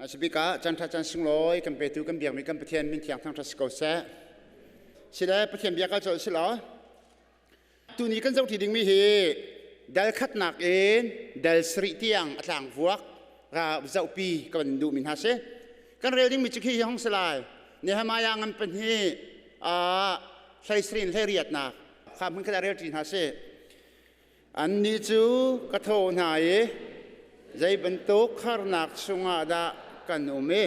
Asibik ah caan ṭha caan sunglawi kan petu kan biakmi kan Pathian min thiang thangṭhat si ko seh. Sile Pathian bia kal colh si law tuni kan zohṭi dingmi hi dal khatnak in dal sarih tiang a tlang vuak ra zohpi ka van duhmi hna si. Kan rel dingmi cu khi hi hong si lai. Nehemiah ngan pahnih hlei sarih in hlei riatnak kha hmun khat ah rel ṭi hna si. Annih cu ka thawh hna i zei bantuk harnak chungah dah kan um i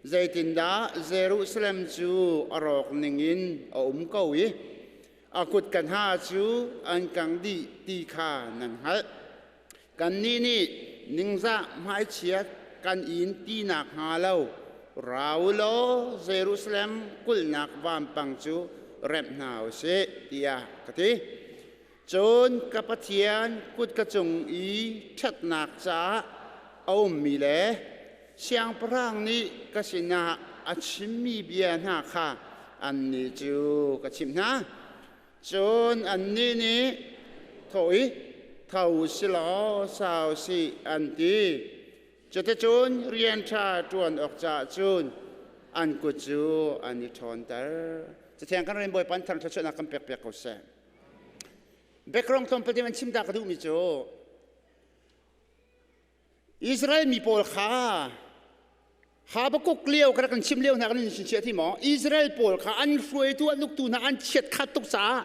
zeitindah Jerusalem cu a rawk ningin a um ko i a kut ka hna cu an kang dih ti kha nan hngalh. Kannih nih ningzah hmaichiat kan in ti nakhnga lo ra u law Jerusalem kulhnak vampang cu remh hna u sih, tiah ka ti. Cun ka Pathian kut ka cung i ṭhatnak caah a ummi le siangpahrang nih ka sinah a chimmi bia hna kha annih cu ka chimh hna. Cun annih nih thawh i tho u si law sau sih an ti. Cuticun rian ṭha ṭuan awk caah cun an kut cu an i ṭhawnter. Cathiang kan rian Bawipa thar thluachuahnak kan pekpiak ko seh. Background tlawmpal te an chim ta ka duhmi cu Israel mi pawl kha Habakkuk lio ka rak kan chim lio hna kan in chiah ti maw Israel pawl kha an hruaitu an uktu hna an chiat khat tuk caah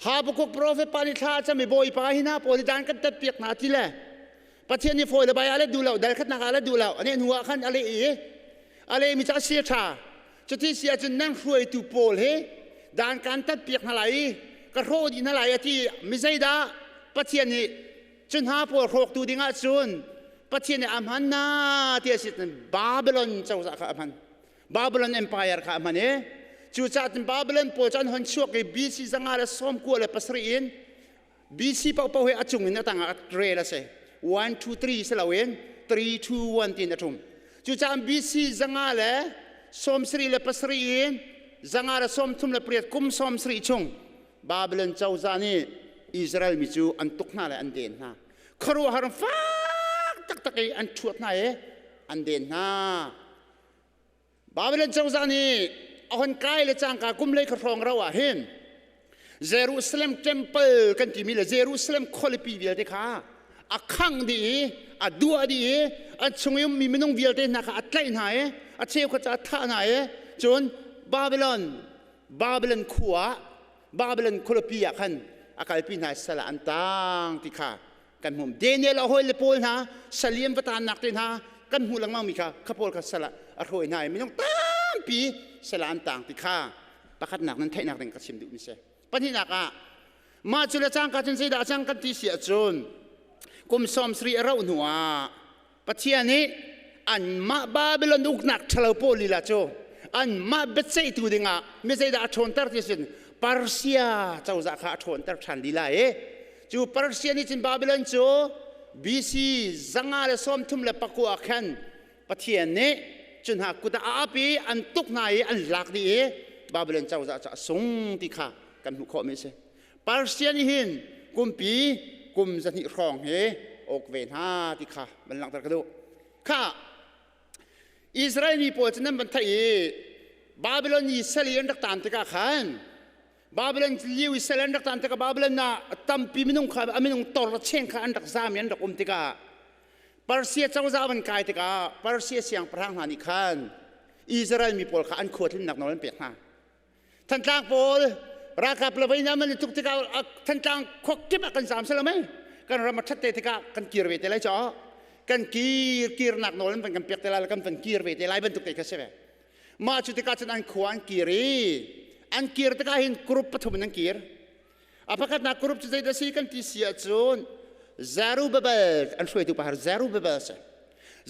Habakkuk prophet pa nih thla a cam i Bawipa hi hna pawl hi dan kan tat piak hna ti le Pathian nih fawi le bai a let duh lo dal khatnak a let duh lo ane hnu ah khan a leh i a leh mi cu a sia ṭha Cuti si ahcun nan hruaitu pawl hi dan kan tatpiak hna lai i ka hrawh dih hna lai a ti mi zeidah Pathian nih cu hna pawl hrawktu ding ah cun Pathian nih a hman na ti a si Babylon cozah kha a hman. Babylon Empire kha a hman i cucaah cun Babylon pawl cu an hon chuak i BC 597 in BC paohpaoh hi a cung in a tangah rel a si. 1, 2, 3 si loin 3, 2, 1 tiin a ṭum. Cucaah BC 577 in 538 kum 70 chung Babylon cozah nih Israel mi cu an tuk hna le an den hna. Khuaruahhar fak taktak i an ṭhuat hna i an den hna. Babylon cozah nih a hon kai le cangka kum lei kha hrawng ro ah hin Jerusalem temple kan timi le Jerusalem khualipi vialte kha a khangh dih i a duah dih i a chung i ummi minung vialte hna kha a tlaih hna i a cheukhat cu a thah hna i cun Babylon Babylon khua Babylon khualipi ah khan a kalpi hna sal ah an tang ti kha kan hmuh Daniel a hawi le pawl hna saliam va tannak te hna kan hmuh lengmang mi kha kha pawl kha sal ah a hruai hna i minung tampi sal ah an tang ti kha pakhatnak nan theihnak ding ka chim duh mi si pahnihnak ah mah cu le cangka cun zeidah cang kan ti si ahcun kum sawm sarih a rauh hnu ah Pathian nih anmah Babylon uknak ṭhalo pawl lila cu anmah biaceihtu dingah mi zeidah a ṭhawnter ti sin Persia cozah kha a ṭhawnter ṭhan lila i cu Persia nih cun Babylon cu BC 539 ah khan Pathian nih cu hna kut ah a ap i an tuk hna i an lak dih i Babylon cozah cu a sung ti kha kan hmuh khawhmi a si. Persia nih hin kumpi kum zahnih hrawng hi awk ve hna ti kha van langhter ka duh. Kha Israel mi pawl cu nan van theih i Babylon i sal i an rak tan tikah khan Babylon liu i sal an rak tan tikah Babylon ah tampi minung kha a minung tor cheng kha an rak zam i an rak um tikah Persia cozah van kai tikah Persia siangpahrang hna nih khan Israel mi pawl kha an khua tlinnak nawl an pek hna. Thantlang pawl ralkap le voi man tuk tikah Thantlang khua kip ah kan zaam selo mei kan ram a ṭhat te tikah kan kir ve te lai caw kan kir kirnak nawl an van kan pek te lai kan van kir ve te lai bantuk te kha si ve mah cu tikah cun an khua an kir i an kir tikah hin group pathum in an kir a pakhatnak group cu zeidah si kan ti si ahcun Zerubbabel an hruaitu pa Zerubbabel si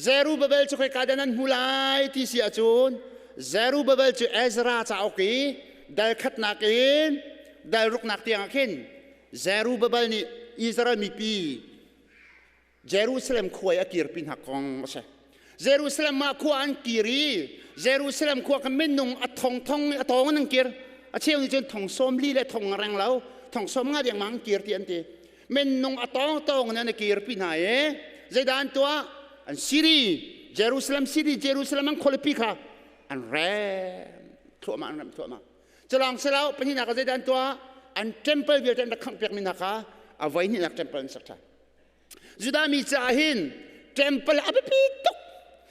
Zerubbabel cu khoika dah nan hmu lai ti si ahcun Zerubbabel cu Ezra cauk i dal khatnak in dal ruknak tiang ah khin Zerubbabel nih Israel mipi Jerusalem khua i a kirpi hna kong a si. Jerusalem ah khua an kir i Jerusalem khua kha minung a thong thong a tawng in an kir. A cheu nih cun thong sawm li le thong reng lo, thong sawm nga dengmang an kir ti an ti. Minung a tawng tawng in an kirpi hna i zeidah an tuah? An siri. Jerusalem city, Jerusalem an khualipi kha an rem thluahmah, an rem thluahmah. Culawng silo pahnihnak ah zeidah an tuah? An temple vialte an rak khangh piakmi hna kha a voi hnihnak temple an sak ṭhan. Judah mi caah hin temple a biapi tuk.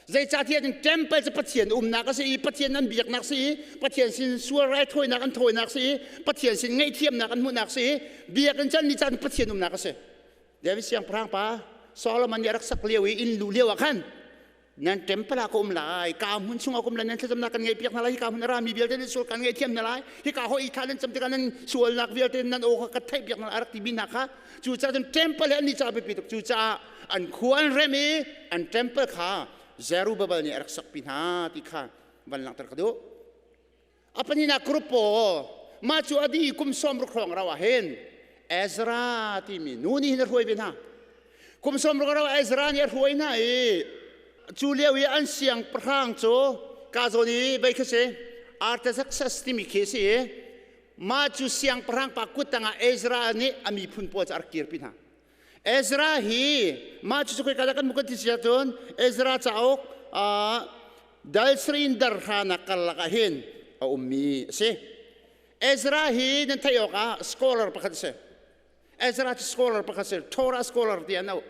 Zeicahtiah cun temple cu Pathian umnak a si i Pathian an biaknak si i Pathian sin sual raithawinak an thawinak si i Pathian sin ngaihthiamnak an hmuhnak si i biakinn can ni caan Pathian umnak a si. David siangpahrang pa Solomon nih a rak sak lio i inn luh lio ah khan nan temple ah ka um lai, ka hmun chungah ka um lai, nan thlacamnak kan ngaihpiak hna lai, hika hmun a rami vialte nan sual kan ngaihthiam hna lai, hika hoi i thla nan cam tikah nan sualnak vialte nan aw kha ka theihpiak hna lai a rak timi hna kha. Cucaah cun temple hi an ni caah biapi tuk. Cucaah an khua an rem i an temple kha Zerubbabel nih a rak sakpi hna ti kha van langhter ka duh. A pahnihnak group pawl mah cu a dih kum 60 hrawng rau ah hin Ezra timi nu nih hin a hruai ve hna. Kum 60 rau Ezra nih a hruai hna i cu lio i an siangpahrang cu ka zawn i vei kha si Artaxerxes timi khi si i mah cu siangpahrang pa kut tangah Ezra nih a miphun pawl cu a rak kirpi hna. Ezra hi mah cu khoika dah kan hmuh kan ti si ahcun Ezra cauk dal sarih dar hranak karlak ah hin a ummi a si. Ezra hi nan theih awk ah scholar pakhat a si. Ezra cu scholar pakhat a si. Torah scholar ti an auh.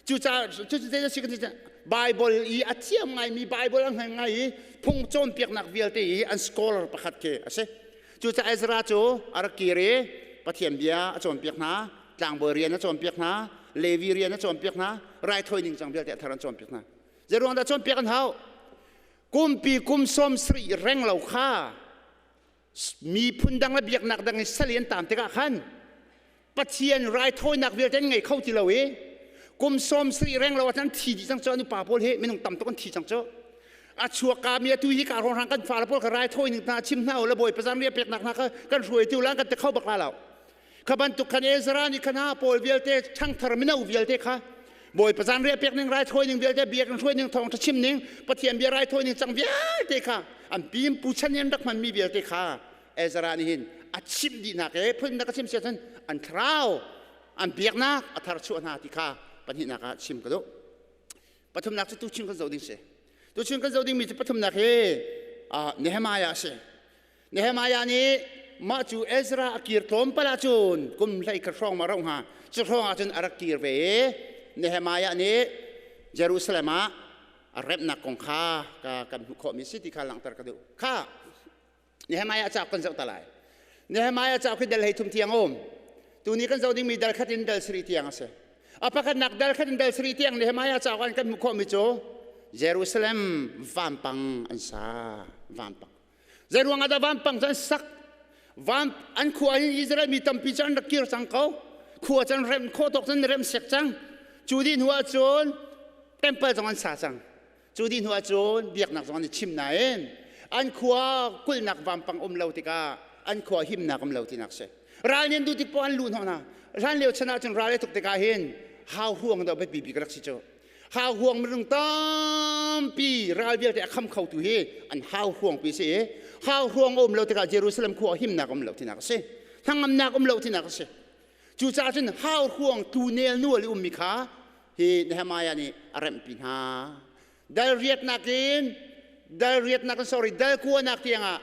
Cucaah cucu zei si kan ti Bible i a thiam ngaimi Bible a hngal ngai i phung cawnpiaknak vialte i an scholar pakhat khi a si. Cucaah Ezra cu a rak kir i Pathian bia a cawnpiak hna, tlangbawi rian a cawnpiak hna, Levi rian a cawnpiak hna, raithawi ningcang vialte a thar an cawnpiak hna. Zeiruang dah cawnpiak an hau? Kumpi kum 70 reng lo kha miphun dang le biaknak dang in sal i an tam tikah khan Pathian raithawinak vialte an ngei kho ti lo i kum 70 reng lo ah an thi dih cang cu. An upa pawl hi minung tam tuk an thi cang cu. A chuakka mi atu hi ka hrawng kan fale pawl kha raithawi ning hna chim hna u la, Bawipa zan riah peknak hna kha kan hruai ti u la, kan ti kho bak la lo. Kha bantuk khan Ezra nih khan ha pawl vialte, ṭhangthar mino vialte kha Bawipa zan riah pek ning, raithawi ning vialte, biakinn hruai ning, thawngṭha chim ning, Pathian bia raithawi ning cang vialte kha, an pim pu chan in rak hmanmi vialte kha Ezra nih hin a chimh dihnak e phun na ka chim sia cun an thlarau, an biaknak a thar chuah hna ti kha pahnihnak ah chim ka duh. Pathumnak cu tuchun kan zoh ding si. Tuchun kan zoh dingmi cu pathumnak hi Nehemiah a si. Nehemiah nih mah cu Ezra a kir tlawmpal ahcun kum hlei khat hrawng ma rauh hnga, cu hrawng ahcun a rak kir ve i Nehemiah nih Jerusalem ah a remhnak kong kha kan hmuh khawhmi si ti kha langhter ka duh. Kha Nehemiah cauk kan zoh ta lai. Nehemiah cauk hi dal 13 tiang a um. Tuni kan zoh dingmi dal khat in dal 7 tiang a si. A pakhatnak dal khat in dal 7 tiang Nehemiah cauk an kan hmuh khawhmi cu Jerusalem vampang an sa. Vampang. Zeiruang ah dah vampang cu an sak? Vam an khua hin Israel mi tampi cu an rak kir cang ko. Khua cu an rem khawh tawk cun rem sek cang. Cu dih hnu ahcun temple zong an sa cang. Cu dih hnu ahcun biaknak zong an i chim nain an khua kulhnak vampang um lo tikah an khua himnak um lo tinak si. Ral nih an duh tik poah an luh hnawh hna. Hlan lio chan ahcun ral i tuk tikah hin hau huang dah biapi bik rak si cu. Hau huang minung tampi ral vialte a kham khotu hi an hau huang pi si i hau huang a um lo tikah Jerusalem khua himnak um lo tinak a si. Hnangamnak um lo tinak a si. Cucaah cun hau huang tu nel nual i ummi kha hi Nehemiah nih a remhpi hna. Dal riatnak in dal riatnak in, sorry, dal kuanak tiangah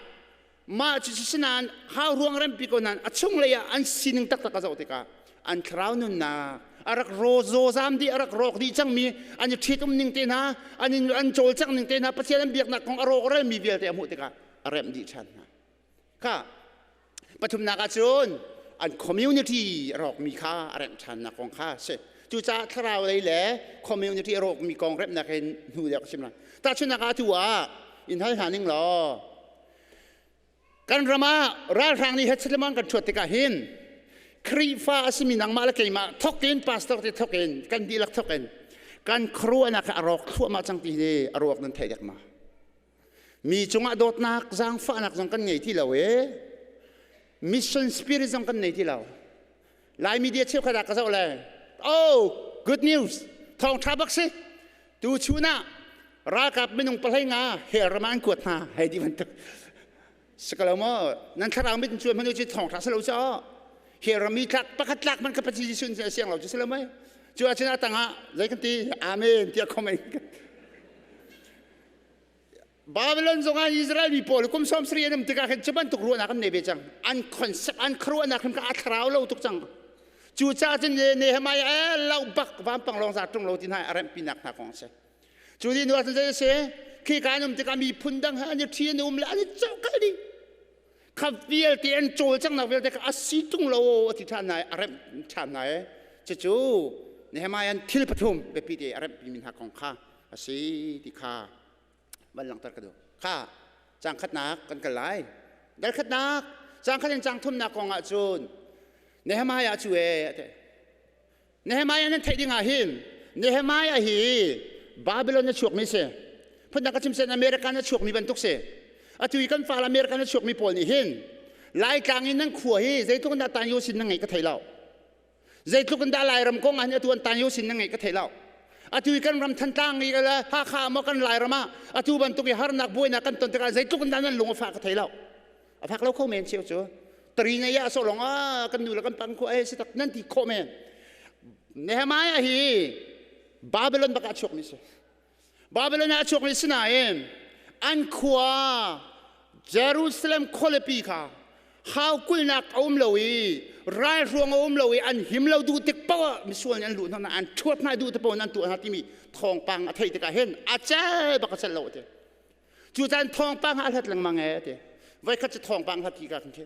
mah cu sinain hau ruang rempi ko nain a chunglei ah an sining taktak a zoh tikah an thlarau nunnak a rak ro zawzam dih, a rak rawk dih cangmi, an i ṭhitum ning te hna, an in an cawlcangh ning te hna, Pathian an biaknak kong a rawk relmi vialte a hmuh tikah a remh dih ṭhan hna. Kha pathumnak ahcun an community a rawkmi kha a remh ṭhannak kong kha a si. Cucaah thlarau lei le community a rawkmi kong remhnak hin hnu deuh ka chim lai. Tahchunhnak ah atu ah in hal hna ning law kan ram ah ralhrang nih het lemang kan ṭhuat tikah hin Khrihfa a simi nangmah le keimah thok in, pastor te thok in, kan dihlak thok in kan khuaruahnak a rawk thluahmah cang ti hi a ruak nan theih dek ma? Mi cungah dawtnak, zaangfahnak zong kan ngei ti lo i mission spirit zong kan nei ti lo. Lai media cheukhat ah ka zoh le, oh, good news, thawngṭha bak si, tu chun ah ralkap minung 15 hell ram ah an kuat hna hei ti bantuk sikalo maw? Nan thlarau mit cuan hmanu cu thawngṭha si lo caw. Hell ram i tlak pakhat tlak man ka Pathian Jesuh in siang lo cu si lo mei? Cu ahcun a tangah zei kan ti, amen tiah comment. Babylon zongah Israel mi pawl kum 70 an um tikah khin cu bantuk ruahnak an nei ve cang. An concept, an khuaruahnak hrim kha a thlarau lo tuk cang. Cucaah cun Nehemiah e lo bak vampang lawng za ṭung lo ti hna a remhpinak hna kong a si. Cu ni hnu ah cun zei a si? Khika an um tikah miphun dang he an i ṭhi an um le an i cawhkalh dih. Kha vialte an cawlcanghnak vialte kha a si ṭung lo a ti ṭhan hna i a remh ṭhan hna i cucu Nehemiah thil pathum biapi te a remhpimi hna kong kha a si ti kha van langhter ka duh. Kha caang khatnak kan kal lai. Dal khatnak caang khat in caang thumnak kong ah cun Nehemiah cu e a ti. Nehemiah nan theih ding ah hin Nehemiah hi Babylon a chuakmi si. Phundang ka chim sen America na chuakmi bantuk si. Atu i kan fale America na chuakmi pawl nih hin Laitlang in nan khua hi zeitluk in dah tan sin na ngeih ka thei lo. Zeitluk in dah Lairam kong ah hin atu an tan sin na ngeih ka thei lo. Atu i kan ram Thantlang i le Hakha maw kan Lairam ah atu bantuk i harnak buainak kan ton tikah zeitluk in dah nan lung a fah ka thei lo. A fak lo kho men cheu cu. Tari na ya so long ah kan nu le kan pang khu ai si tak nan ti khawh men. Nehemiah hi Babylon bak ah chuak mi si. Babylon ah chuak mi si nain an khua Jerusalem khualipi kha hau kulnak a um lo i ralhruang a um lo i an him lo duh tik paoh ah misual nih an luh hna an ṭhuat hna duh te paoh an tuah hna timi thawngpang a theih tikah hin a cel bak a cel lo ti. Cucaan thawngpang a hlat lengmang e ti. Voikhat cu thawngpang hlat ti ka kan khi.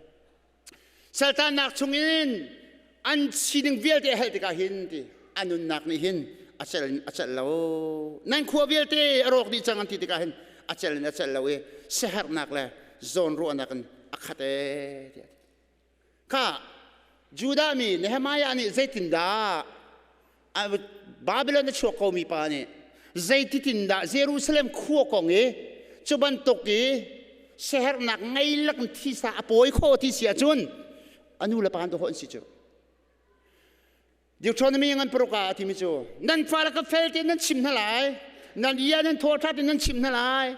Saltannak chungin an sining vialte a helh tikah hin ti a nunnak nih hin a cel in a celh lo. Nan khua vialte a rawk dih cang an ti tikah hin a cel in a celh lo i siaherhnak le zawnruahnak in a khat e tiah. Kha Judah mi Nehemiah nih zeitindah Babylon a chuak komi pa nih zeititin dah Jerusalem khua kong i cu bantuk i siaherhnak ngei lak in thisa a pawi kho ti si ahcun a nu le pa an an si cu. Deuteronomy ngan paruk ah a timi cu nan fale ka fel tein nan chim hna lai nan ia nan thaw ṭha tein nan chim hna lai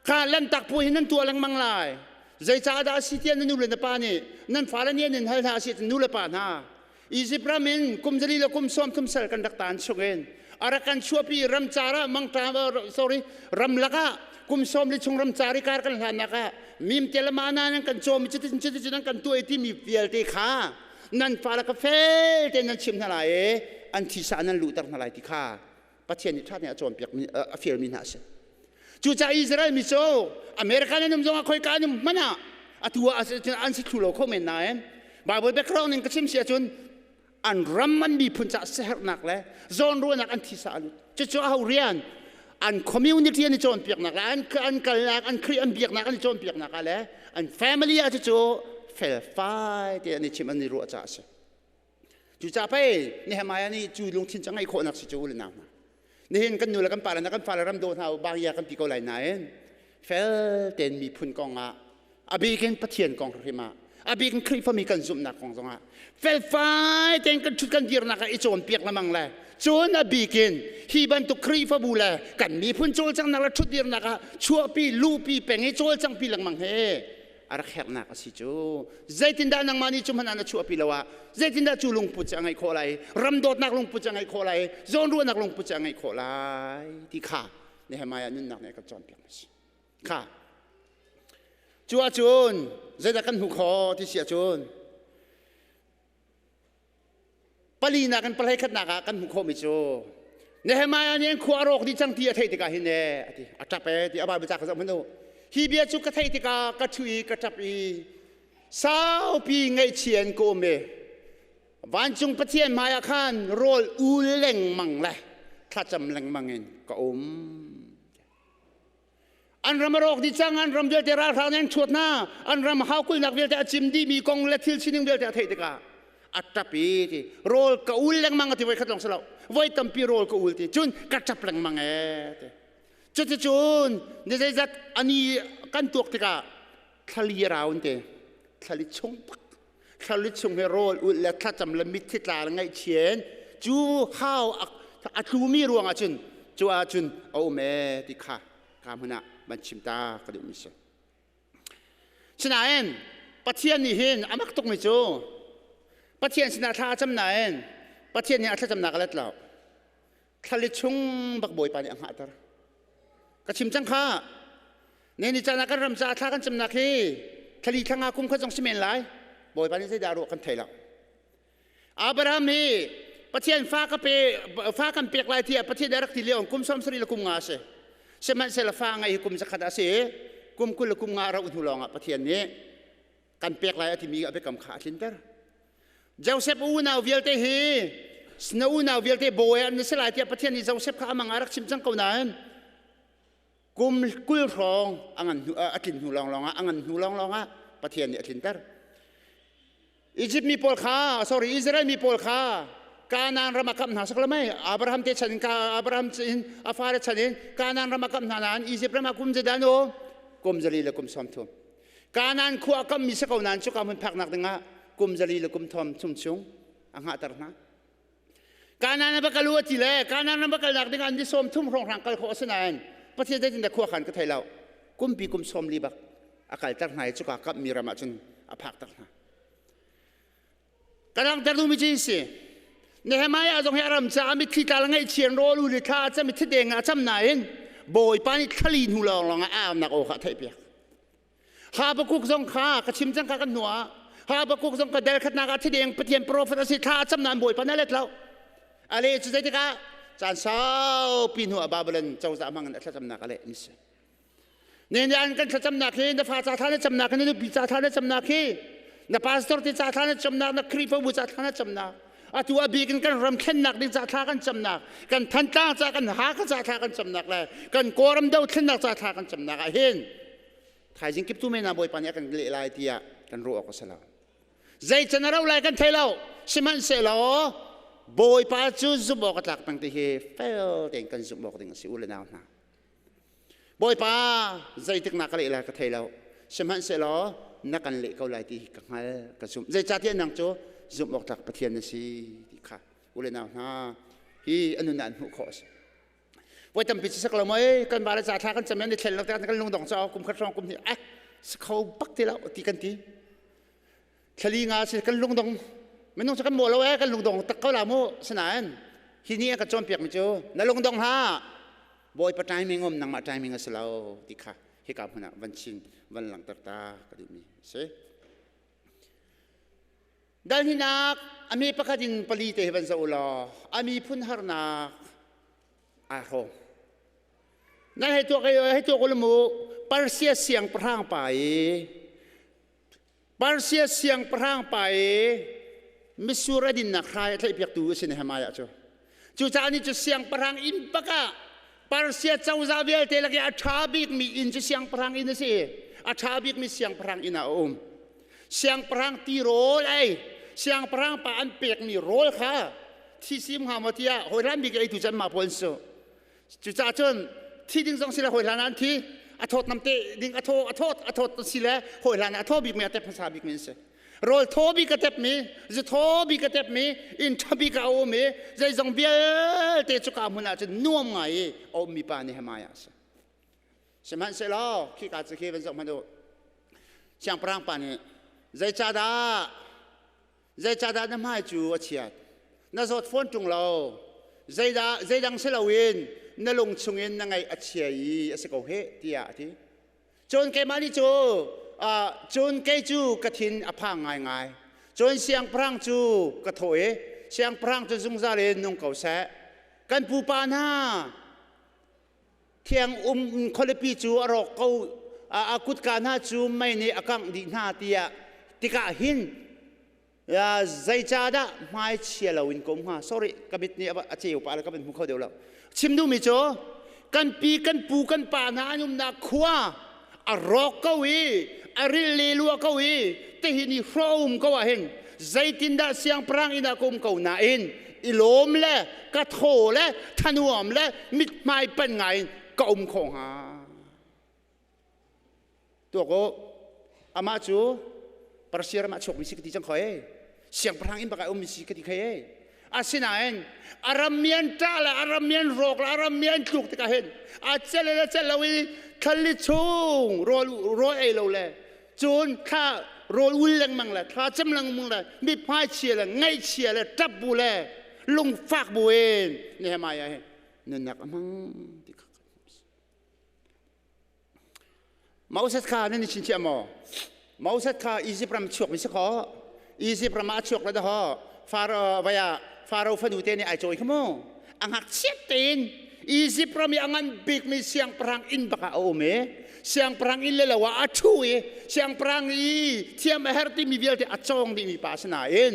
kha lantak puai hi nan tuah lengmang lai zeicah dah a si tiah na nu le na pa nih nan fale nih an in hal hna a si nu le pa hna Egypt ram in kum zali le kum sawm thum sal kan rak taan chungin a rak kan chuahpi ramcar ah mangṭam sorry ramlak ah kum sawm li chung ramcar i kar kan hlannak ah mim te le mana nan kan cawm cutin cutin nan kan tuah timi vialte kha nan fale kha fel tein nan chim hna lai i an thisa nan luhter hna lai ti kha Pathian nih ṭha tein a cawnpiak mi a fialmi hna a si. Cucaah Israel mi cu America nan um zongah khoika an um hmanh ah atu ah an si thlu lo kho men nain Bible background in ka chim si ahcun an ram an miphun caah siaherhnak le zawnruahnak an thisa a lut. Cucu aho rian an community an i cawnpiaknak le an kalnak an Khrih an biaknak an i cawnpiaknak ah le an family ah cucu felfai te an i chim an i ruah caah a si. Cucaah pei Nehemiah nih cu lungthin cu a ngeih khawhnak si cu u le nau hna. Nihin kan nu le kan pa le na kan fale ram daw hna u bang kan ti ko lai nain fel tein miphun kong ah a bikin Pathian kong hrim ah a bikin Khrihfami kan zumhnak kong zongah felfai tein kan ṭhut kan dirnak ah i cawnpiak lengmang le cun a bikin hi bantuk Khrihfabu le kan miphun cawlcanghnak le ṭhutdirnak ah chuahpi luhpi peng i cawlcangpi lengmang he a rak herhnak a si cu zeitindah nangmah nih cu hmanh ah na chuahpi lo ah zeitindah cu lungput cu a ngeih khawh lai ram dawtnak lungput cu a ngeih khawh lai zawnruahnak lungput cu a ngeih khawh lai ti kha Nehemiah nunnak nih a kan cawnpiak a si kha cu ahcun zeidah kan hmuh khawh ti si ahcun palinak in pahlei khatnak ah kan hmuh khawhmi cu Nehemiah nih an khua a rawk dih cang ti a theih tikah hin e a ti a ṭap e ti a Bible ca ka zoh hmanh u hi bia cu ka theih tikah ka ṭhu i ka ṭap i saupi ngaihchia in ka um i vancung Pathian hmaiah khan rawl ul lengmang le thlacam lengmang in ka um An ram a rawk dih cang, an ram vialte ralhrang nih an ṭhuat hna, an ram haukulhnak vialte a cim dihmi kong le thil sining vialte a theih tikah a ṭap i ti rawl ka ul lengmang a ti voi khat lawng si lo voi tampi rawl ka ul ti cun ka ṭap lengmang ee ti cuticun ni zeizat ani kan tuak tikah thlali a raun te thlali chung bak thlali chung he rawl ulh le thlacam le mitthli tla le ngaihchien cu hau a tlumi ruangah cun cu ah cun a um ee ti kha ka hmun ah van chim ta ka duhmi si sinain Pathian nih hin a mak tukmi cu Pathian sinah thla a cam nain Pathian nih a thlacamnak a let lo thlali chung bak Bawipa nih a hngahter ka chim cang kha. Ne ni caan ah kan ram caah thla kan camnak hi thlali thlanga kum khat zong si men lai. Bawipa nih zeidah ruah kan thei lo. Abraham hi Pathian fa ka pe fa kan pek lai tiah Pathian rak ti lio kum 70 le kum nga a si. Sihmanhsehlaw fa ngei hi kum zakhat a si. Kum 20 le kum nga rauh hnu lawngah Pathian nih kan pek lai a timi a biakam kha a tlinter. Joseph unau vialte hi na unau vialte bawi an si lai tiah Pathian nih Joseph kha amang a rak chim cang ko nain kum 20 hrawng a ngan hnu a tlin hnu lawnglawng ah a ngan hnu lawnglawng ah Pathian nih a tlinter. Egypt mi pawl kha sorry Israel mi pawl kha Kanaan ram a kamh hna sak lamai Abraham te chan in Abraham in a fale chan in Kanaan ram a kamh hna nain Egypt ram ah kum zedah no kum 40 le kum 30 Kanaan khua a kammi si ko nain cuka hmun phaknak dingah kum 40 le kum thom chung chung a hngahter hna. Kanaan a va kal u a ti le Kanaan ram va kalnak dingah an ni 30 hrawnghrang kal khawh a si nain Pathian zeitindah khua khan ka thei lo. Kumpi kum 40 bak a kalter hna i cuka kamhmi ram ah cun a phakter hna. Ka langhter duhmi cu si. Nehemiah zong hi a ram caah mitthli tla le ngaihchian rawl u le thla a cam i thideng a cam nain Bawipa nih thlali hnu lawnglawng ah a aunak aw kha a theihpiak. Habakkuk zong kha ka chim cang kha kan hnu ah Habakkuk zong ka del khatnak ah thideng Pathian profet a si thla a cam nain Bawipa nih a let lo. A leh cu zeitikah caan saupi hnu ah Babylon cozah hmang in a thlacamnak a leh mi si. Ne ne an kan thlacamnak hi na fa ca thla na camnak hi na nupi ca thla na camnak hi na pastor te ca thla na camnak na Khrihfabu ca thla na camnak atu a bik in kan ram thlennak ding ca thla kan camnak kan Thantlang ca kan Hakha ca thla kan camnak le kan Kawlram do thlennak ca thla kan camnak ah hin thaizing kip tu men ah Bawipa nih a kan leh lai tiah kan ruah awk a si lo zei can a rau lai kan thei lo sihmanhsehlaw Bawipa cu zumh awk a tlak peng ti hi fel tein kan zumh awk ding a si u le nau hna Bawipa zeitik na ka leh lai ka thei lo sihmanhsehlaw na kan leh ko lai ti ka hngal ka zumh zeicahtiah nang cu zumh awk tlak Pathian na si ti kha u le nau hna hi a nun ah an hmuh khawh a si voi tampi cu sak lo mei kan ba le ca thla kan cam ni thlen lo te kan lungdong cho kum khat hrawng kum hnih eh si kho bak ti lo ti kan ti thlali nga si kan lungdong minung cu kan maw lo eh kan lungdong tak ko la mu sinain hi ni a ka cawnpiak mi cu na lungdong ha Bawipa timing um nangmah timing a si lo ti kha hika hmun ah van chin van langhter ta ka duhmi a si. Dal hinak a mi pakhat in pali te hi van zoh law a miphun harnak aa hrawm. Nan hei tuak hei tuak u mu Persia siangpahrang pa i Persia siangpahrang pa i mitsur a dinnak hrai a tlaihpiaktu a si Nehemiah cu. Cucaah ni cu siangpahrang inn bak ah Persia cozah vialte lak i a ṭha bikmi inn cu siangpahrang inn a si. A ṭha bikmi siangpahrang inn ah a um. Siangpahrang tirawl ei, siangpahrang pa an pekmi rawl kha thi sim hnga maw tiah hawi bik eitu cu anmah pawl an si. Cucaah cun thi ding zong si le hawi hlan ah an thi a thawt nam te ding a thaw a thawt a thawt si le hawi hlan ah a thaw bikmi a tep hmasa bikmi an si. Rawl thaw bik a tepmi, zu thaw bik a tepmi, inn ṭha bik a um i zeizong vialte cuka hmun ah cun nuam ngai i a ummi pa Nehemiah a si. Sihmanhsehlaw khika cu khi van zoh hmanh u. Siangpahrang pa nih zeicahdah Zeicahdah na hmai cu a chiat? Na zawt fawn ṭung lo. Zeidah zeidang si loin na lung chungin na ngaih a chia i a si ko heh tiah a ti. Cun keimah nih cu cun kei cu ka thin a phang ngaingai. Cun siangpahrang cu ka thawh i siangpahrang cu zungzal in nung ko seh. Kan pupa hna thiang um khualipi cu a rawk ko a kutka hna cu mei nih a kangh dih hna tiah tikah hin zeicahdah hmaichia loin ka um hnga sorry ka mit nih a ceu pah le ka van hmu kho deuh lo chim duhmi cu kan pi kan pu kan pa hna an umnak khua a rawk ko i a ril le lua ko i tihin i hrawm ko ah hin zeitindah siangpahrang inn ah ka um ko nain i lawm le ka thaw le thanuam le mithmai pan ngai in ka um kho hnga tuak u amah cu Persia ram ah chuakmi si ka ti cang khoi siangpahrang inn bak ah ummi si ka ti khei e Asinain a rammi an ṭah le a rammi an rawk le a rammi an tluk tikah hin a cel le cel lo i thal chung rawl rawl ei lo le cun thla rawl ul lengmang le thla cem lengmang le mithmai chia le ngaihchia le ṭap bu le lungfak bu in Nehemiah hi nunnak a hmang ti kha. Moses kha nan i chinchiah maw? Moses kha Egypt ram chuak mi si kho. Egypt ram ah a chuak le daho Pharaoh vaya Pharaoh fanu te nih ai cawi kha mu. A ngakchiat tein Egypt ram i a ngan bikmi siangpahrang inn bak ah a um i siangpahrang inn le lo ah a ṭhu i siangpahrang i thiam a her timi vialte a cawng dihmi pa si nain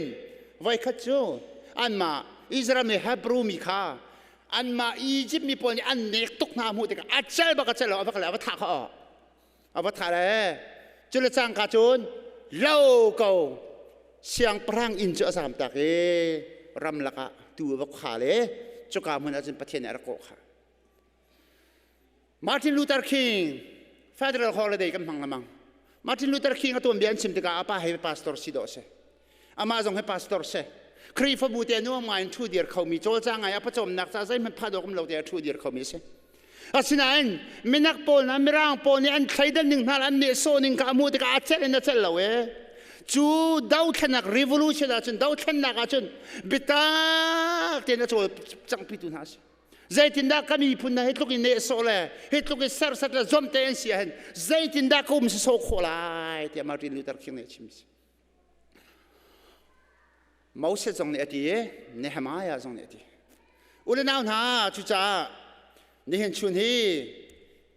voikhat cu anmah Israel mi Hebrew mi kha anmah Egypt mi pawl nih an nek tuk hna hmuh tikah a cel bak a cel lo a va kal a va thah kha a va thah le cu le cangka cun lo ko siangpahrang inn cu a zam tak i ramlak ah tu a va khal i cuka hmun ah cun Pathian nih a rak kawh kha Martin Luther King federal holiday kan hmang lamang Martin Luther King a tuanbia an chim tikah a pa he pastor si dawh si amah zong he pastor si Khrihfabu te nuam ngai in thu dir khomi cawlcang ngai a pawcawmnak ca zeihmanh pha dawk um lo te a thu dir khomi si asinain minak pawl na mirang pawl nih an thleidan ning hna an nehsawh ning ka amu tikah a celh in a celh lo e cu dothlennak revolution ahcun dothlennak ahcun bitak tein a cawl cangpitu hna si Zeitindah ka miphun hna hi tluk in nehsawh le hi tluk in serhsat le zomte an si ahhin zeitindah ka um sawh khawh lai tiah Martin Luther King nih a chim si. Moses zong nih a ti i Nehemiah zong nih a ti. U le nau hna cucaah nihin chun hi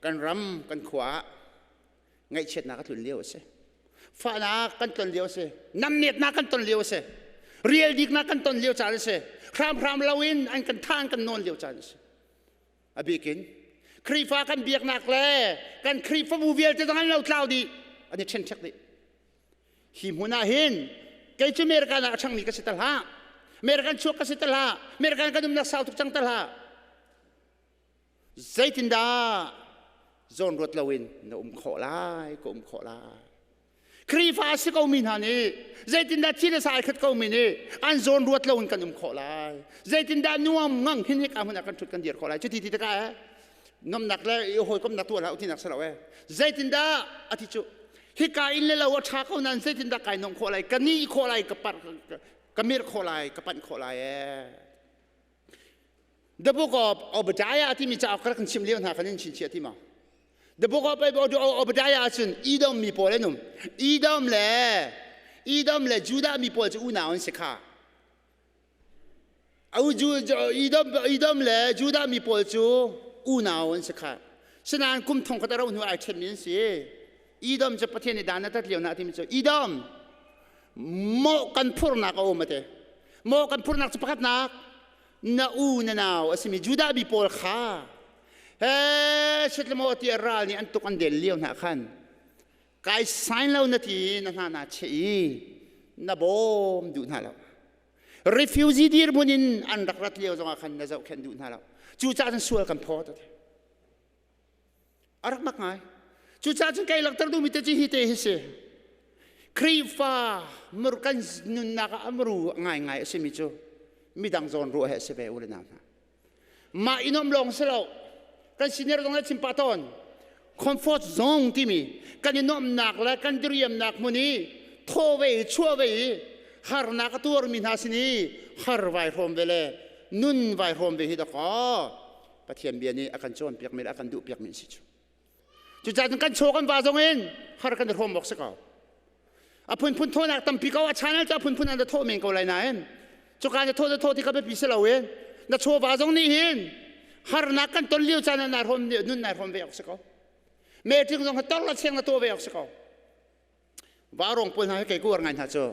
kan ram kan khua ah ngaihchiatnak a tlun lio a si. Fahnak kan ton lio a si. Namnetnak kan ton lio a si. Rialdiknak kan ton lio caan a si. Hramhram loin an kan tha an kan nawn lio caan a si. A bikin Khrihfa kan biaknak le kan Khrihfabu vialte zong an lo tlau dih an i ṭhenṭhek dih. Hi hmun ah hin kei cu American ah a ṭhangmi ka si tal hlah. American chuak ka si tal hlah. American kan umnak sau tuk cang tal hlah. Zeitindah zawnruat loin na um khawh lai, ka um khawh lai. Khrihfa a si komi hna nih zeitindah thi le sa ai khat komi nih an zawn ruat loin kan um khawh lai. Zeitindah nuam ngang hin hika hmun ah kan ṭhut kan dir khawh lai. Cuti ti tikah eh nomnak le i hawikomnak tuah hlah u tinak si lo eh. Zeitindah a ti cu hika inn le lo a ṭha ko nain zeitindah kai nong khawh lai, ka ni khawh lai, ka par ka mirh khawh lai, ka panh khawh lai eh. The Book of Obadiah timi cauk ka rak chim lio hna khan in chinchiah ti ma? The Book of Obadiah ahcun Edom mi pawl an um. Edom le Edom le Judah mi pawl cu unau an si kha. Edom, Edom le Judah mi pawl cu unau an si kha. Sinain kum thong khat a rauh hnu ai ṭhenmi an si. Edom cu Pathian nih dan a tat lio hna timi cu Edom mawh kan phurnak a um a ti. Mawh kan phurnak cu pakhatnak na u na nau a simi Judah mi pawl kha he sitlamaw ti ral nih an tuk an del lio hna khan kai sign lo na ti na hna na che i na bawm duh hna lo refugee dirhmun in an rak rat lio zongah khan na zohkhenh duh hna lo cucaah cun sual kan phawt a rak mak ngai cucaah cun kei langhter duhmi te cu hi te hi si Khrihfa mur kan nunnak ah amru ngaingai a simi cu midang zawn ruah he a si ve u le nau hna mah i nuam lawng si lo kan senior zong le chim pah tawn comfort zone timi kan i nuamhnak le kan diriamnak hmun i thaw ve i chuah ve i harnak a tuarmi hna sin i har vai hrawm ve le nun vai hrawm ve hi dakaw Pathian bia nih a kan cawnpiakmi le a kan duhpiakmi an si cu. Cucaah cun kan chaw kan va zong in har kan i hrawm awk si ko. A phunphun thawnak tampi ko a channel cu a phunphun an thawh men ko lai nain cuka na thawh na thawh ti ka biapi si loin na chaw va zong nih hin harnak kan ton lio caan ah naa hrawm nun naa hrawm ve awk si ko. Meeting zong tor la cheng na tuah ve awk si ko. Vaurong pawl hna hi kei ka uar ngai hna cu.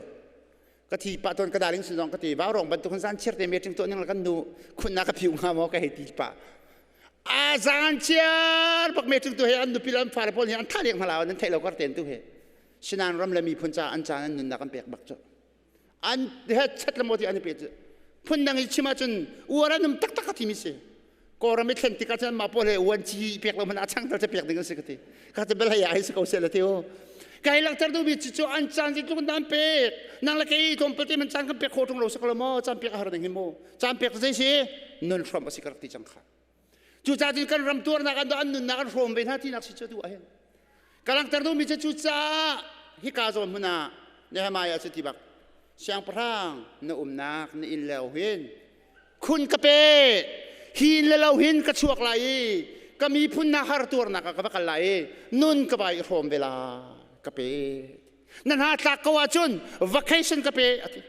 Ka thi pah tawn ka darling sin zong ka ti vaurong bantuk in zan chiar te meeting tuah ning la kan nu khunna ka phiu hnga maw ka hei ti pah. A zan chiar bak meeting tu he an nupi le an fale pawl hi an tha leng hna la an theih lo kar ten tu he. Sinan ram le miphun ca an caan an nunnak an pek bak cu. An he chat le maw ti an i pe cu. Phun dang i chim ahcun uar an um taktak ka thimi si. Kawlram i thlen tikah cun mah pawl he uan ci pek lo hmanh ah chang tal cu pek ding an si ka ti. Ka ti bel hei ai si ko seh la ti u. Kai langhter duhmi cu cu an caan zeitluk in dah an pek. Nang le kei tlawmpal te man caan kan pek khawh ṭung lo si ko lo maw? Caan pek a har ding hi mu. Caan pek cu zei si? Nun hrawm a si ka rak ti cang kha. Cucaah cun kan ram tuarnak an an nunnak an hrawm ve hna tinak si cu tu ah hin. Ka langhter duhmi cu cucaah hika zawn hmun ah Nehemiah cu ti bak siangpahrang na umnak na inn leo hin khun ka pe hi inn le lo hin ka chuak lai i Ka miphun na har tuarnak ah ka va kal lai i nun ka vai i hrawm ve la ka pe. Na hna tlak ko ahcun vacation ka pe a ti.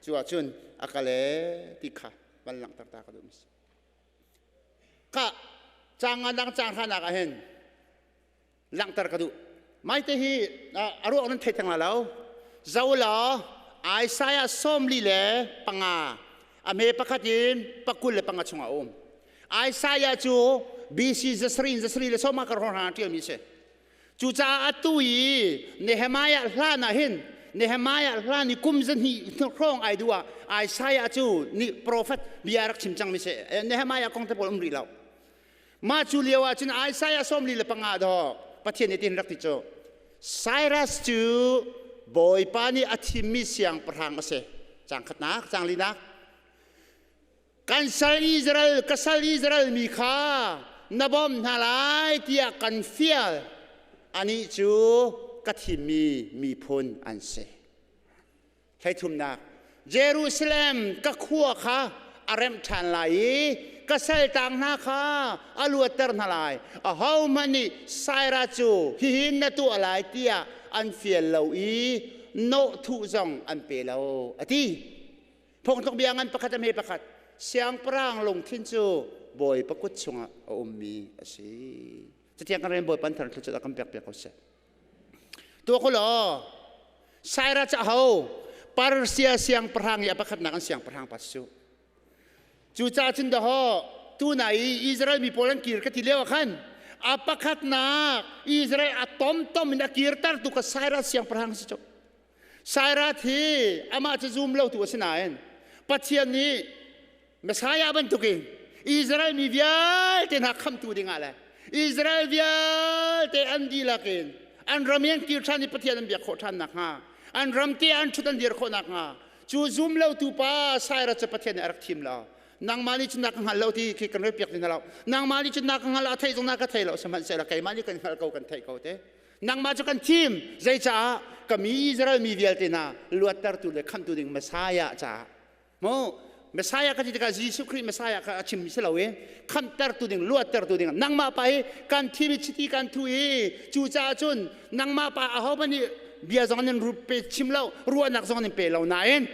Cu ahcun a kal e ti kha van langhter ta ka duh mi si. Ka caang nga dang caang hranak ah hin langhter ka duh. Maite hi a ruak nan thei theng la lo. Zo law Isaiah 45 a me pakhat in 25 chungah a um. Isaiah cu BC zasari zasari le sawma kar hrawng ṭialmi a si. Cucaah atu i Nehemiah hlan ah hin Nehemiah hlan i kum zahnih hrawng ai duh ah Isaiah cu nih profet bia rak chim cangmi si. Nehemiah kong te pawl um rih lo. Mah cu lio ah cun Isaiah 45 dawh Pathian nih tin rak ti cu Cyrus cu Bawipa nih a thimmi siangpahrang a si. Caang khatnak, caang linak. Kan sal Israel, ka sal Israel mi kha na bawmh hna lai tiah kan fial. Anih cu ka thimmi miphun an si. Hleithumnak, Jerusalem ka khua kha a remh ṭhan lai i ka saltang hna kha a luatter hna lai. Ahohmanh nih Saira cu hihin na tuah lai tiah an fial lo i nawhthuh zong an pe lo, a ti. Phungtluk bia ngan pakhat a hme pakhat siangpahrang lungthin cu Bawipa kut chungah a ummi a si. Catiang kan rian Bawipa thar thluachuah a kan pek piak ko seh. Tuah ko law Cyrus a ho Persia siangpahrang i a pakhatnak an siangpahrang pa su. Cucaah cun daho tuna i Israel mi pawl an kir ka ti lio ah khan a pakhatnak Israel a tomtom in a kirter tu ka Cyrus siangpahrang si cu. Sairat hi amah cu zum lotu a si nain Pathian nih Messiah bantukin Israel mi vialte hna khamtu dingah le Israel vialte an dihlak in an ram i an kir ṭhan i Pathian an biak khawh ṭhan nakhnga an ram te an ṭhut an dir khawh nakhnga cu zum lotu pa Cyrus cu Pathian nih a rak thim lo. Nangmah nih cun na ka hngal lo ti khi kan rel piak ti hna lo. Nangmah nih cun na ka hngal a theih zong na ka thei lo sihmanhsehlaw keimah nih kan hngalh ko kan theih ko te. Nangmah cu kan thim. Zeicah? Ka mi Israel mi vialte hna luattertu le khamhtu ding Messiah caah. Mu Messiah ka ti tikah Jesuh Khrih Messiah kha a chimmi si lo i khamhtertu ding luattertu ding nangmah pa hi kan thim i chiti kan thu i cucaah cun nangmah pa ahohmanh nih bia zong nan pe chim lo ruahnak zong nan pe lo nain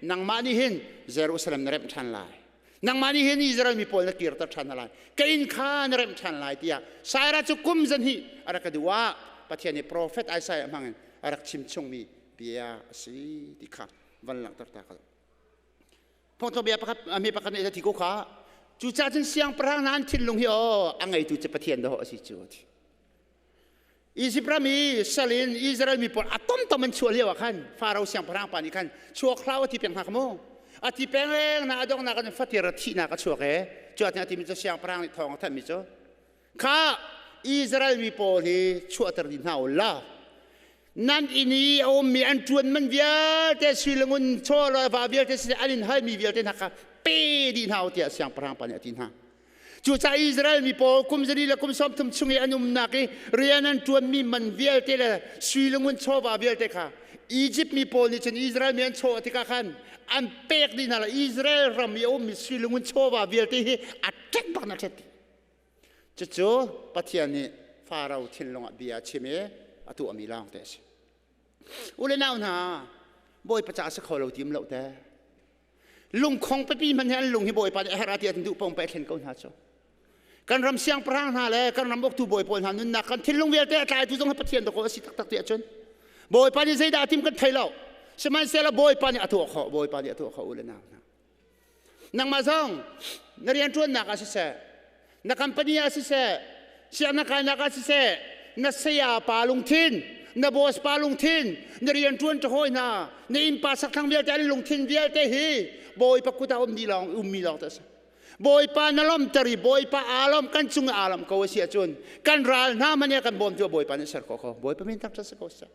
nangmah nih hin Jerusalem na remh ṭhan lai. Nangmah nih hin Israel mi pawl na kirter ṭhan hna lai. Ka inn kha na remh ṭhan lai tiah Sairah cu kum zahnih a rak ka duh ah Pathian nih profet Isaiah hmangin a rak chim chungmi bia a si ti kha van langhter ta ka Phongthong bia pakhat mi pakhat nih a ti ko kha cucaah cun siangpahrang hna an thinlung hi aw a ngeitu cu Pathian dawh a si cu a ti. Izipt ram i sal in Israel mi pawl a tomtom an chuah lio ah khan Faro siangpahrang pa nih khan chuak hlah a ti peng hna kha mu. A ti peng leng na a donghnak ah fatir thihnak a chuak e. Cu a timi cu siangpahrang nih thawng a thanhmi cu kha Israel mi pawl hi chuahter dih hna u la. Nan inn i a ummi an ṭuan man vialte sui le ngun chaw le va vialte si an in halmi vialte hna kha pe dih hna u tiah siangpahrang pa nih a ti hna. Cucaah Israel mi pawl kum zali le kum 30 chung i an umnak i rian an ṭuanmi man vialte le sui le ngun chawva vialte kha Izipt mi pawl nih cun Israel mi an chaw tikah khan an pek dih hna lo. Israel ram i a ummi sui le ngun chawva vialte hi a ṭek bak na ṭhet. Cucu Pathian nih Faro thinlung ah bia a chim i a tuahmi lawng te a si. U le nau hna, Bawipa caah si kho lo tim lo te. Lungkhong pipi hmanh hi an lung hi Bawipa nih a herh ah tiah an duh paoh pei thlen ko hna cu. Kan ram siangpahrang hna le kan ram uktu bawi pawl hna nunnak kan thinlung vialte a tlaitu zong hi Pathian dawkaw a si taktak ti ahcun Bawipa nih zeidah a tim kan thei lo. Sihmanhsehlaw Bawipa nih a tuah khawh, Bawipa nih a tuah khawh u le nau hna. Nangmah zong na rianṭuannak ah siseh, na company ah siseh, sianginn kainak ah siseh, na saya pa lungthin, na boss pa lungthin, na rianṭuan ṭhawi hna, na innpa sakthlang vialte an lungthin vialte hi Bawipa kut ah ummi lawng ummi lawng te a si. Bawipa na lawmter i Bawipa aa lawm kan cung aa lawm ko a si ahcun kan ral hna man kan bawm cu Bawipa nih ser khawh ko. Bawipa min thangṭhat si ko seh.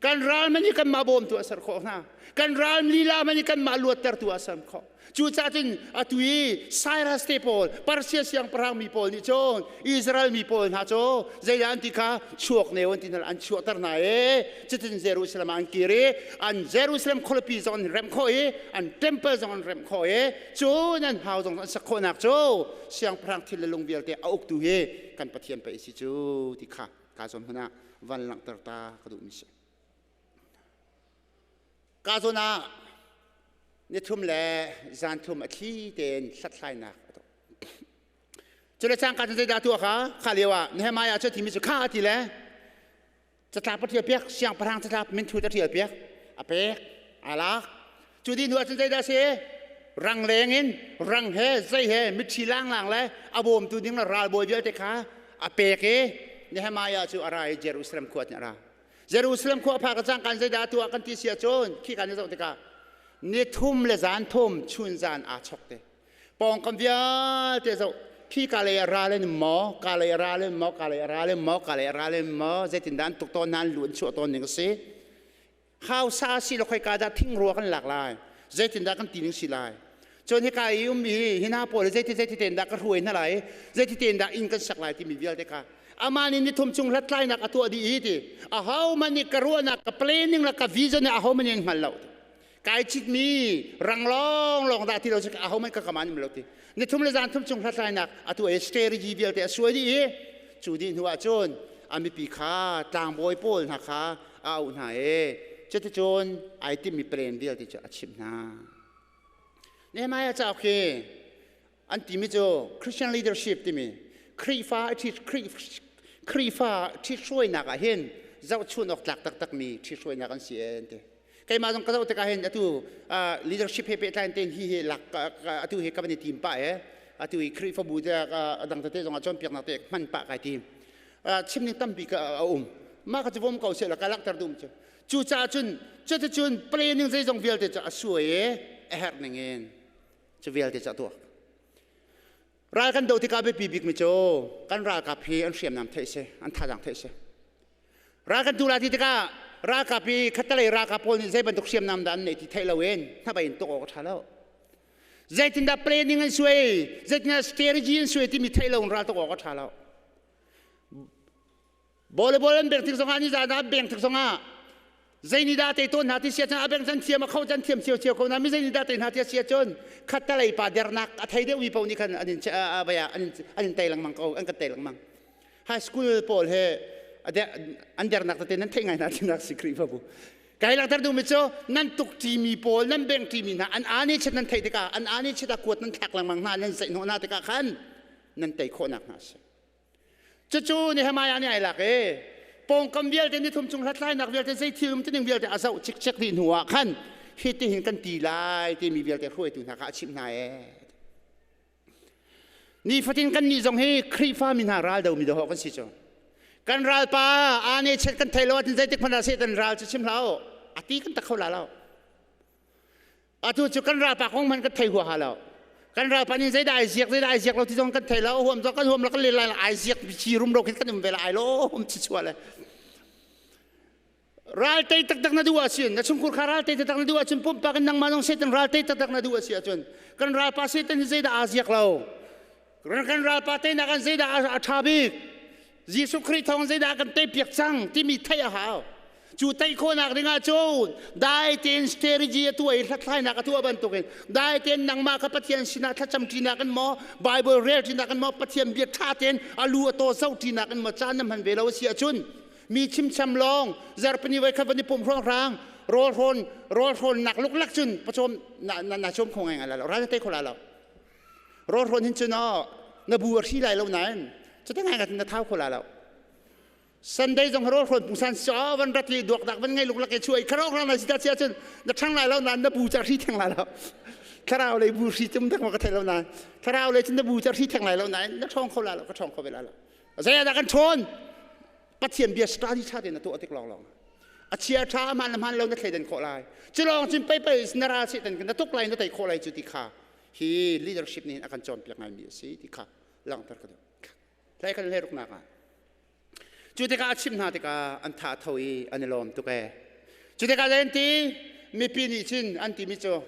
Kan ral man i kanmah bawmtu a ser khawh hna. Kan ral lila man i kanmah luattertu a ser khawh. Cucaah cun atu i Cyrus te pawl, Persia siangpahrang mi pawl nih cun Israel mi pawl hna cu zeidah an ti kha chuak neu an ti hna, an chuahter hna i cutin Jerusalem ah an kir i an Jerusalem khualipi zong an remh khawh i an temple zong an remh khawh i cun an hau zong an sak khawhnak cu siangpahrang thil le lung vialte a uktu hi kan Pathian pei si cu ti kha ka zawn hmun ah van langhter ta ka duhmi si. Ka zawn ah nithum le zan thum a thli tein hlathlainak a tuah. Cule cangka cun zeidah tuah kha kha lio ah Nehemiah cu timi cu kha ti le catlap a ṭial piak siangpahrang catlap minthu a ṭial piak a pek aa lak cu dih hnu ah cun zeidah a si rang leng in rang he zei he mitṭhi langlang le a bawmtu ding le ralbawi vialte kha a pek i Nehemiah cu a ra i Jerusalem khua a ra Jerusalem khua a phak cang kan zeidah tuah kan ti si ahcun khi kan i zoh tikah ni thum le zan thum chun zan aa chok te pawngkam vialte zoh khi ka lei a ral in maw ka lei a ral in maw ka lei a ral in maw ka lei a ral in maw zeitindah an tuk tawn hna an lu an chuah tawn ning a si hausa si lo khoi ka dah thingrua kan lak lai zeitindah kan ti ning si lai cun hika i ummi hi hina pawl zeiti zeiti tein dah ka hruai hna lai zeiti tein dah inn kan sak lai timi vialte kha amah nih nithum chung hlathlainak a tuah dih hi ti ahohmanh nih ka ruahnak ka planning le ka vision nih ahohmanh nih an hngal lo kai chitmi rang lawng lawng dah ti lo si ahohmanh ka kaman lo ti nithum le zan thum chung hlathlainak a tuah i strategy vialte a suai dih i cu dih hnu ah cun a mipi kha tlangbawi pawl hna kha a auh hna i cuticun ai timmi plan vialte cu a chimh hna. Nehemiah cauk hi an timi cu Christian leadership timi Khrihfa Khrihfa ṭhithruainak ah hin zohchun awk tlak taktakmi ṭhithruainak an si an ti. Keimah zong ka zoh tikah hin atu leadership he pehtlai tein hi hi lak atu hi ka van i tim pah e atu i Khrihfabu te a dang tete zong ah cawnpiaknak te hman pah kai tim. Chim ning tampi ka a um. Mah ka cu vom ko seh la ka langhter dum cu. Cucaah cun cuticun planning zeizong vialte cu a suai i a herh ning in cu vialte cu a tuak. Ral kan doh tikah biapi bikmi cu kan ralkap hi an hriamnam theih si, an thazaang theih si. Ral kan tu lai ti tikah ralkap i khattelei ralkap pawl nih zei bantuk hriamnam dah an neih ti theih loin hnabei in tuk awk a ṭha lo. Zeitindah planning an suai, zeitindah strategy an suai timi theih loin ral tuk awk a ṭha lo. Volleyball an beng tik zongah nizan ah beng tik zongah zei nih dah tei tawn hna ti sia cun a beng can thiam a kho can thiam cio cio ko na mi zei nih dah tei hna ti sia cun khattalei pa dernak a thei deuh mi paoh nih khan an in an in an in tei lengmang ko an kan tei lengmang high school pawl he an dernak tete nan theih ngai hna tinak si Khrihfabu kai langhter duhmi cu nan tuk ṭimi pawl nan beng ṭimi hna an ani chet nan theih tikah an ani chet a kuat nan thlak lengmang hna nan zeih hnawh hna tikah khan nan tei khawhnak hna a si Cucu Nehemiah nih ai lak i pawngkam vialte nithum chung hlathlainak vialte zei thil um tining vialte a zoh cikcek dih hnu ah khan hitihin kan ti lai timi vialte hruaitu hna kha a chimh hna ee. Nifatin kan nih zong hi Khrihfa mi hna ral domi dawh kan si cu. Kan ralpa aa ne chet kan thei lo ahcun zeitik hmanh ah Satan ral cu chim hlah u. A ti kan tak kho la lo. Atu cu kan ralpa kong hmanh kan thei huaha lo. Kan ralpa nih zeidah ai ziak zeidah ai ziak lo ti zong kan thei lo. Huam zong kan huam lo kan len lai ai ziak chi rum ro khin kan um ve la ai lo hum chi chua le. Ral tei taktak na duh ahcun na chungkhur kha ral tei taktak na duh ahcun pumpak in nangmah zong Satan ral tei taktak na duh a si ahcun kan ralpa Satan hi zeidah aa ziak lo. Kan ralpa teinak an zeidah a ṭha bik. Jesuh Khrih thawng zeidah kan teipiak cang timi theih a hau. Cu tei khawhnak dingah cun dai tein strategy a tuah i hlathlainak a tuah bantukin dai tein nangmah kha Pathian sinah thlacam ṭinak in maw Bible rel ṭinak in maw Pathian bia ṭha tein a lu a taw zoh ṭinak in maw caan na hman ve lo a si ahcun mi chimcham lawng zarpini voi khat van i pum hrawnghrang rawl hrawn rawl hrawnnak luklak cun pawcawm na na cawm kho ngai ngai lo ral na tei kho la lo Rawl hrawn hin cun aw na bu a hri lai lo nain cuti ngai ngai na thau kho la lo. Sunday zong rawl hrawn pungsan so van rat li duak dak van ngai luk lak e chuai kharok rang lai sita chia cun na thang lai lo nain na bu cha hri theng lai lo. Thlarau lei bu hri tum tak ma ka thei lo nain thlarau lei cun na bu cha hri theng lai lo nain na ṭhawng kho la lo ka ṭhawng kho ve la lo. Zei ah dah kan ṭhawn? Pathian bia study ṭha tein na tuah tik lawng lawng a chia ṭha hmaan le hmaan lo na thleidan khawh lai. Cu lawng cun pei pei na ral sehtan na tuk lai na tei khawh lai cu ti kha hi leadership nih a kan cawnpiak ngaimi a si ti kha langhter ka duh. Hlei kan hlei ruknak ah. Cu tikah a chimh hna tikah an tha tho i an i lawm tuk ee. Cu tikah zei an ti? Mipi nih cun an timi cu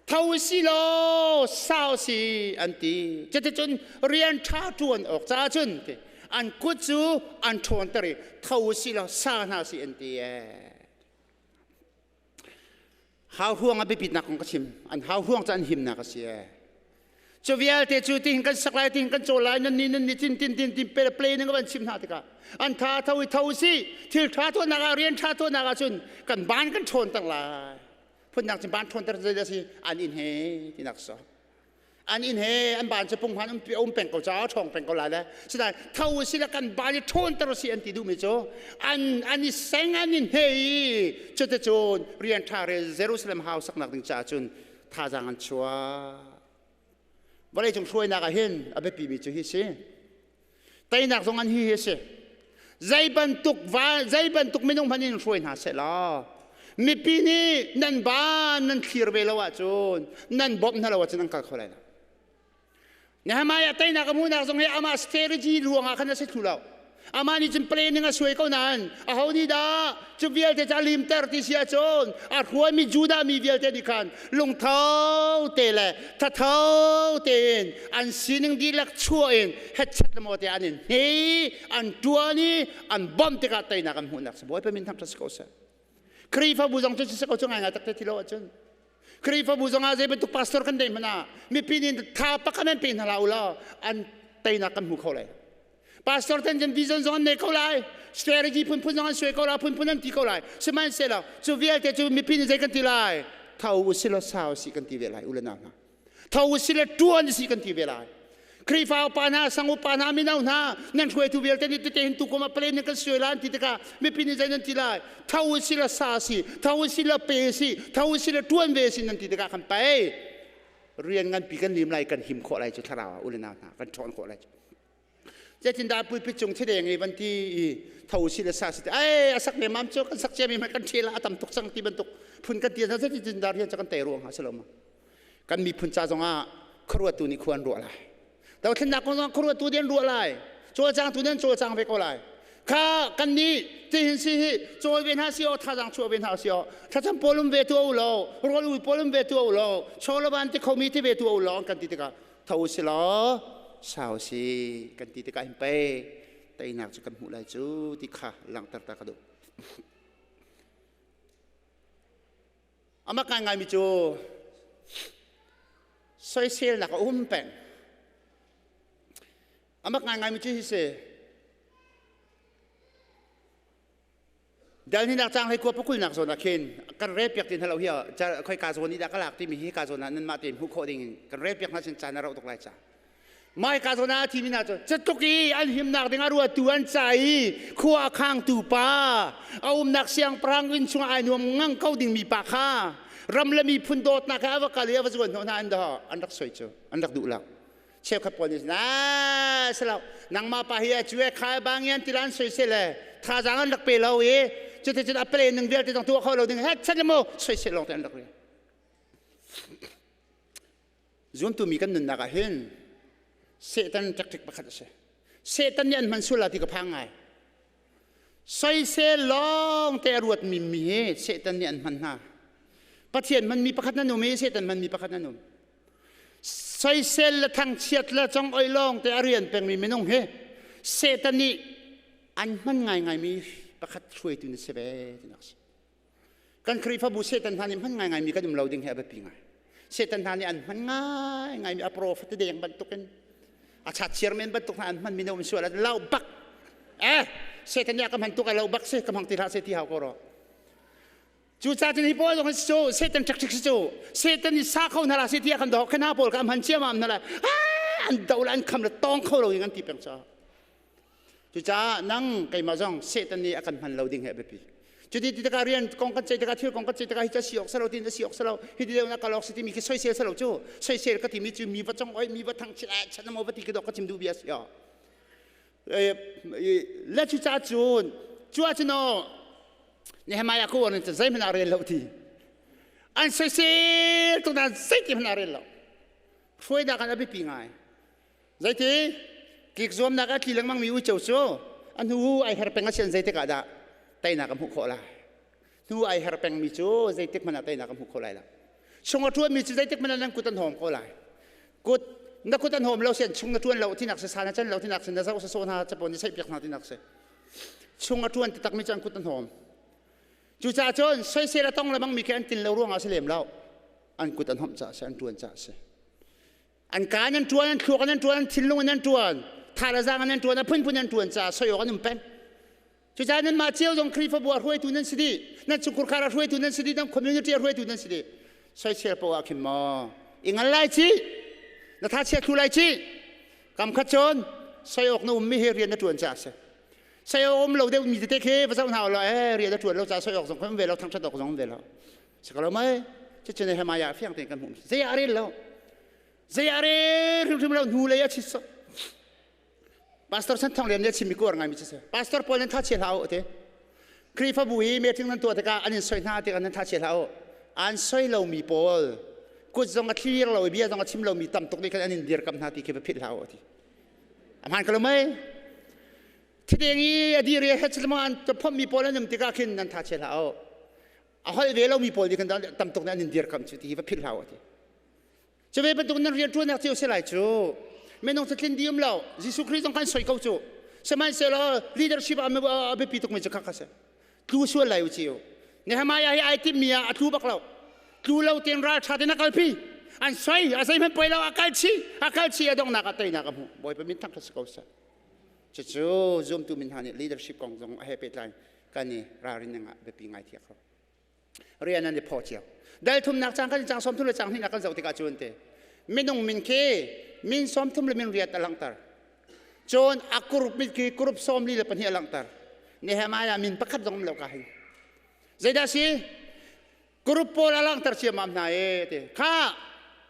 tho si law sau si an ti. Cuticun rian ṭha ṭuan awk caah cun an kut cu an ṭhawnter i tho si law sa hna si an ti. Hau huang a biapitnak kong ka chim. An hau huang cu an himnak a si. Cu vialte cu tihin kan sak lai, tihin kan caw lai, nan ni nan ni tin tin tin tin pe play ning van chim hna tikah an tha tho i tho si thil tha tuahnak ah rian tha tuahnak ah cun kan ban kan ṭhawn ter lai. Phundang cun ban ṭhawn ter zei si an inn he tinak so. An inn he an ban cu punghman um um peng ko caah ṭhawng peng ko lai le sinain tho si le kan ban i ṭhawn ter si an ti duhmi cu an an i seng an i hne i cuticun rian ṭha re Jerusalem hau saknak ding caah cun thazaang an chuah. Vawleicung hruainak ah hin a biapimi cu hi si. Teinak zong an hi hi si. Zei bantuk va zei bantuk minung hmanh in hruai hna seh law mipi nih nan ba nan thlir ve lo ahcun nan bawmh hna lo ahcun an kal kho lai lo. Nehemiah teinak a hmuhnak zong hi amah strategy ruangah khan a si thlu lo. Amah nih cun planning a suai ko nain aho nih dah cu vialte cu a limter ti si ahcun a hruaimi Judah mi vialte nih khan lungtho te le thatho tein an sining dihlak chuah in hetchet le maw te an in hne an ṭuan i an bawmh tikah teinak an hmuhnak si Bawipa min thangṭhat si ko seh. Khrihfabu zong cu si ko cu ngaingai takte ti lo ahcun Khrihfabu zong ah zei bantuk pastor kan deih hmanh ah mipi nih tha pakhat an pe hna la u law an teinak kan hmu kho lai. Pastor ten cun vision zong an nei ko lai, strategy phunphun zong an suai ko lai, phunphun an ti ko lai. Sihmanhsehlaw cu vialte cu mipi nih zei kan ti lai? Tho u sih law sau sih kan ti ve lai u le nau hna. Tho u sih le ṭuan sih kan ti ve lai. Khrihfa upa hna, sang upa hna, mino hna, nan hruaitu vialte nih tete hin tukum ah plan in kan suai lai an ti tikah mipi nih zei nan ti lai? Tho u sih law sa si, tho u sih law pe si, tho u sih law ṭuan ve si nan ti tikah kan pei. Rian nganpi kan lim lai, kan him khawh lai cu thlarau ah u le nau hna, kan ṭhawn khawh lai cu. Zeitindah pulpit cung thideng i van ti i tho si le sa si te ai a sak nemam cu kan sak ciami hmanh kan ṭhel ah a tam tuk cang ti bantuk phun kan ti hna zeitindah rian cu kan tei ruang ha si lo ma kan miphun ca zongah khuaruattu nih khua an ruah lai dothlennak kong zongah khuaruattu nih an ruah lai cawlcangtu nih an cawlcang ve ko lai kha kan nih tihin si hi cawl ve hna si aw thazaang chuah ve hna si aw thlacam pawl um ve tu u law rawl ui pawl um ve tu u law chawlaban ti khomi ti ve tu u law kan ti tikah tho si law sau si kan ti tikah hin pei teinak cu kan hmuh lai cu ti kha langhter ta ka duh Amak ngaingaimi cu soiselnak a um peng. Amak ngaingaimi cu hi si. Dalhinak cang hlei kua pakulnak zawn ah khin kan rel piak ti hna lo hi khoi ka zawn i dah ka lak timi hi ka zawn ah nanmah tein hmuh khawh ding in kan rel piak hna sin caan a rauh tuk lai ca. Mai ka zawn ah thimi hna cu cutluk i an himnak ding a ruattu an ca i khua a khangtu pa a umnak siangpahrang inn chungah ai nuam ngang ko dingmi pa kha ram le miphun dawtnak he a va kal i a va zuan hnawh hna an dah an rak soi cu an rak duh lo cheukhat pawl nih na silo nangmah pa hi a cu e kha bang yan tilan soi se le thazaang an rak pe lo i cuticun a pale ning vialte zong tuah kho lo ding het chan le mu soi se lawng te an rak ri Zuamtu mi kan nunnak ah hin Satan tactic pakhat a si. Satan nih an hman sual la ti ka phang ngai. Soisel lawng te a ruatmi mi hi Satan nih an hman hna. Pathian hmanmi pakhat nan um i Satan hmanmi pakhat nan um. Soisel le thangchiat le cong oi lawng te a rian pengmi minung hi Satan nih an hman ngaingaimi pakhat hruaitu na si ve tinak si. Kan Khrihfabu Satan hna nih hman ngaingaimi kan um lo ding hi a biapi ngai. Satan hna nih an hman ngaingaimi a prophet deng bantukin a chat men bantuk hna an hmanmi na um sual lau bak eh Satan nih a ka hman tuk a lo bak si ka hmang ti hlah se ti hau ko ro cucaah cun hi pawl zong cu Satan tactic si cu Satan nih sa kho hna la si ti a kan doh khana pawl ka hman ciamam hna la an do la an kham la tong kho lo in an ti peng ca Cucaah nang keimah zong Satan nih a kan hman lo ding hi a biapi. Cuti ti tikah rian kong kan ceih tikah thil kong kan ceih tikah hi cu a si awk salo tin a si awk salo hi ti deuh na kal awk si timi khi soisel salo cu soisel ka timi cu mi va cong oi mi va thang chit ah chan mo va ti ka dok ka chim duh bia si o le cu ca cun cu ah cun o Nehemiah ko an zei hmanh ah rel lo ti an soisel tuk na zei ti hmanh ah rel lo hruainak an a biapi ngai Zeiti tlik zuamnak a tli lengmang mi uico cu a hnu ai her peng a sian zeitik ah dah teinak a hmuh khawh lai. Hnu ai her pengmi cu zeitik hmanh ah teinak a hmu kho lai lo. Chung a ṭuanmi cu zeitik hmanh ah nan kut an hawm ko lai. Kut na kut an hawm lo sian chung na ṭuan lo tinak si sa na can lo tinak si na zoh sa sawh hna capo ni saih piak hna tinak si. Chung a ṭuan takmi cu an kut an hawm. Cucaah cun soisel a tong lemang mi khi an tin lo ruangah si lem lo. An kut an hawmh caah si, an ṭuan caah si. An kaan an ṭuan, an thluak an ṭuan, an thinlung in an ṭuan, tha le zaang an ṭuan, a phunphun an ṭuan caah soi awk an um peng. Cucaah nanmah cio zong Khrihfabu ah hruaitu nan si dih, nan chungkhar ah hruaitu nan si dih, nan community ah hruaitu nan si dih. Soisel paoh ah khin maw i ngal lai ci, na tha chia thlu lai ci. Kam khat cun soi awk na ummi hi rian na ṭuan caah a si. Soi awk um lo deuh mi tete khi va zoh hna law eh rian na ṭuan lo caah soi awk zong um ve lo, thangṭhat awk zong um ve lo. Si ko lo mei? Cucu Nehemiah fiang tein kan hmuh. Zei ah rel lo. Zei ah rel hrimhrim lo hnu lei a chit sawh. Pastor Chan Thawng Lian nih a chimmi ka uar ngaimi cu si. Pastor pawl nan tha chia hlah u ti. Khrihfabu i meeting nan tuah tikah an in soi hna tikah nan tha chia hlah u. An soi lomi pawl kut zong a thlir lo i bia zong a chim lomi tam tuk nih khan an in dirkamh hna ti khi va philh hlah u ti. A hmaan ko lo mei? Thideng i a dir i het an phommi pawl an um tikah khin nan tha chia hlah u. A holh ve lomi pawl nih khan tam tuk nih an in dirkamh cu ti hi va philh hlah u ti. Cu ve bantuk nan rian ṭuannak cio si lai cu. Minung cu tlin diam lo. Jesuh Khrih zong kan soi ko cu. Sihmanhsehlaw leadership ah a biapi tukmi cu khakha si. Tlu sual lai u ci u. Nehemiah hi ai timmi ah a tlu bak lo. Tlu lo tein ralṭha tein a kalpi. An soi, a zeihmanh poi lo, a kal chih, a kal chih, a donghnak ah teinak a hmuh. Bawipa min thangṭhat si ko seh. Cucu zumtu min hna nih leadership kong zong a he pehtlai kan i ralrin ding ah biapi ngai thiak ko. Rian an i phaw cio. Dal thumnak cang kan cang 30 le cang hnihnak kan zoh tikah cun te minung min khi min 30 le min riat a langhter. Cun a group min khi group 42 a langhter. Nehemiah min pakhat zong um lo ka hin. Zeidah si? Group pawl a langhter ciammam hna e ti. Kha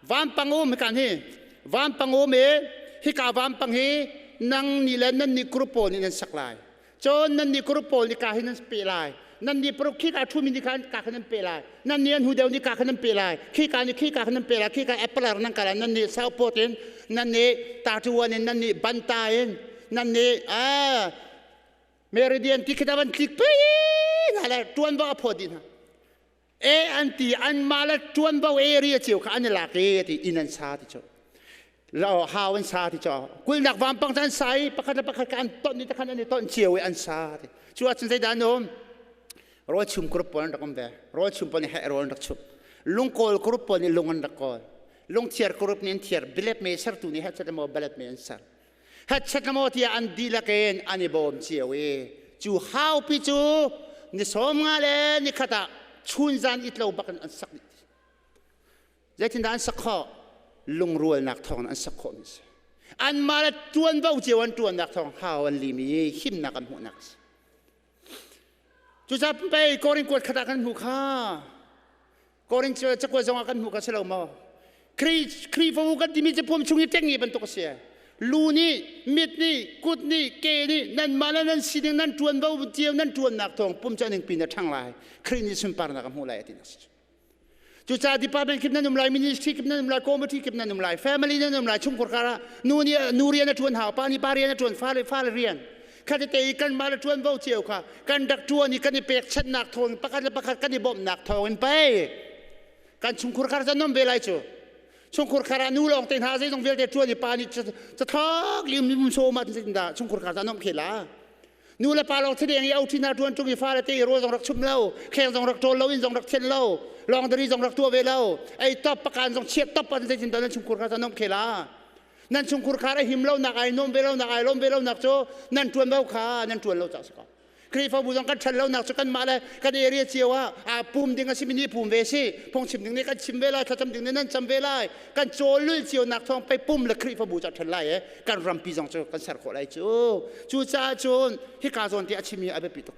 vampang um kan hi vampang um e hika vampang hi nang ni le nan ni group pawl nih nan sak lai. Cun nan nih group pawl nih ka hi nan pe lai. Nan nih paruk khi ka ṭhumi nih khan ka kha nan pe lai. Nan nih an hu deuh nih ka kha nan pe lai. Khi ka nih khi ka kha nan pe lai. Khi ka apple nan ka lai. Nan nih saupawt in, nan nih tatuan in, nan nih banta in, nan nih meridian ti khi ta van tlik pi hna le ṭuanvo a phawt dih hna. E an ti anmah le ṭuanvo area cio kha an i lak i ti inn an sa ti cu lo hau an sa ti cu kulnak vampang cu an sa i pakhat le pakhat kha an ton i takhan an i ton cio i an sa ti cu ahcun zeidah an um rawl chum group pawl an rak um ve rawl chum pawl nih heh rawl an rak chum lungkawl group pawl nih lung an rak kawl lungthiar group nih an thiar bilet me sertu nih heh maw balet me an ser hetchet maw tiah an dihlak in an i bawm cio i cu haupi cu ni 50 le ni khat ah chunzan it lo bak in an sak dih. Zeitindah an sak khawh? Lungrualnak thawng an sak khawh mi si. Anmah le ṭuanvo cio an ṭuannak thawng hau an lim i himnak an hmuhnak a si. Cucaah pei Korin kuat khat ah kan hmuh kha. Korin cakuat zong ah kan hmuh kha si lo maw? Khrihfabu kan timi cu pum chung i ṭengnge bantuk a si. Lu nih, mit nih, kut nih, ke nih nanmah le nan sining nan ṭuanvo cio nan ṭuannak thawng pum cu a ningpi in a ṭhang lai. Khrih nih sunparnak a hmuh lai a ti a si. Cucaah department kip nan um lai, ministry kip nan um lai, committee kip nan um lai, family nan um lai, chungkhar kar ah nu nih nu rian a ṭuan hau, pa nih pa rian a ṭuan, fale fale rian. Khate i kanmah le ṭuanvo cio kha kan rak ṭuan i kan i pekchanhnak thawng pakhat le pakhat kan i bawmhnak thawng in pei kan chungkhur khar zan nom ve lai cu chungkhur khar ah nu lawng te hna zeizong vialte ṭuan i pa nih cathok lim lim so ma tin dah chungkhur khar zan nom khe la nu le pa lawng thadeng i auṭhi hna ṭuan ṭung i fale te i rawl zong rak chum lo kheng zong rak ṭawl lo inn zong rak thian lo lawngdari zong rak tuah ve lo ei top pakan zong chiat top an zeitin dah nan chungkhur khar zan nom khe la nan chungkhur khar a him lo nak ai nuam ve lo nak ai lawm ve lo nak cu nan ṭuan bo kha nan ṭuan lo cah si ko Khrihfabu zong kan ṭhan lo nak cu kanmah le kan area cio ah aa pum ding a simi nih pum ve si phungchim ding nih kan chim ve lai thlacam ding nih nan cam ve lai kan cawl lul cio nak thawng pei pum le Khrihfabu cu a ṭhan lai e kan rampi zong cu kan ser khawh lai cu cucaah cun hika zawn te a chimi a biapi tuk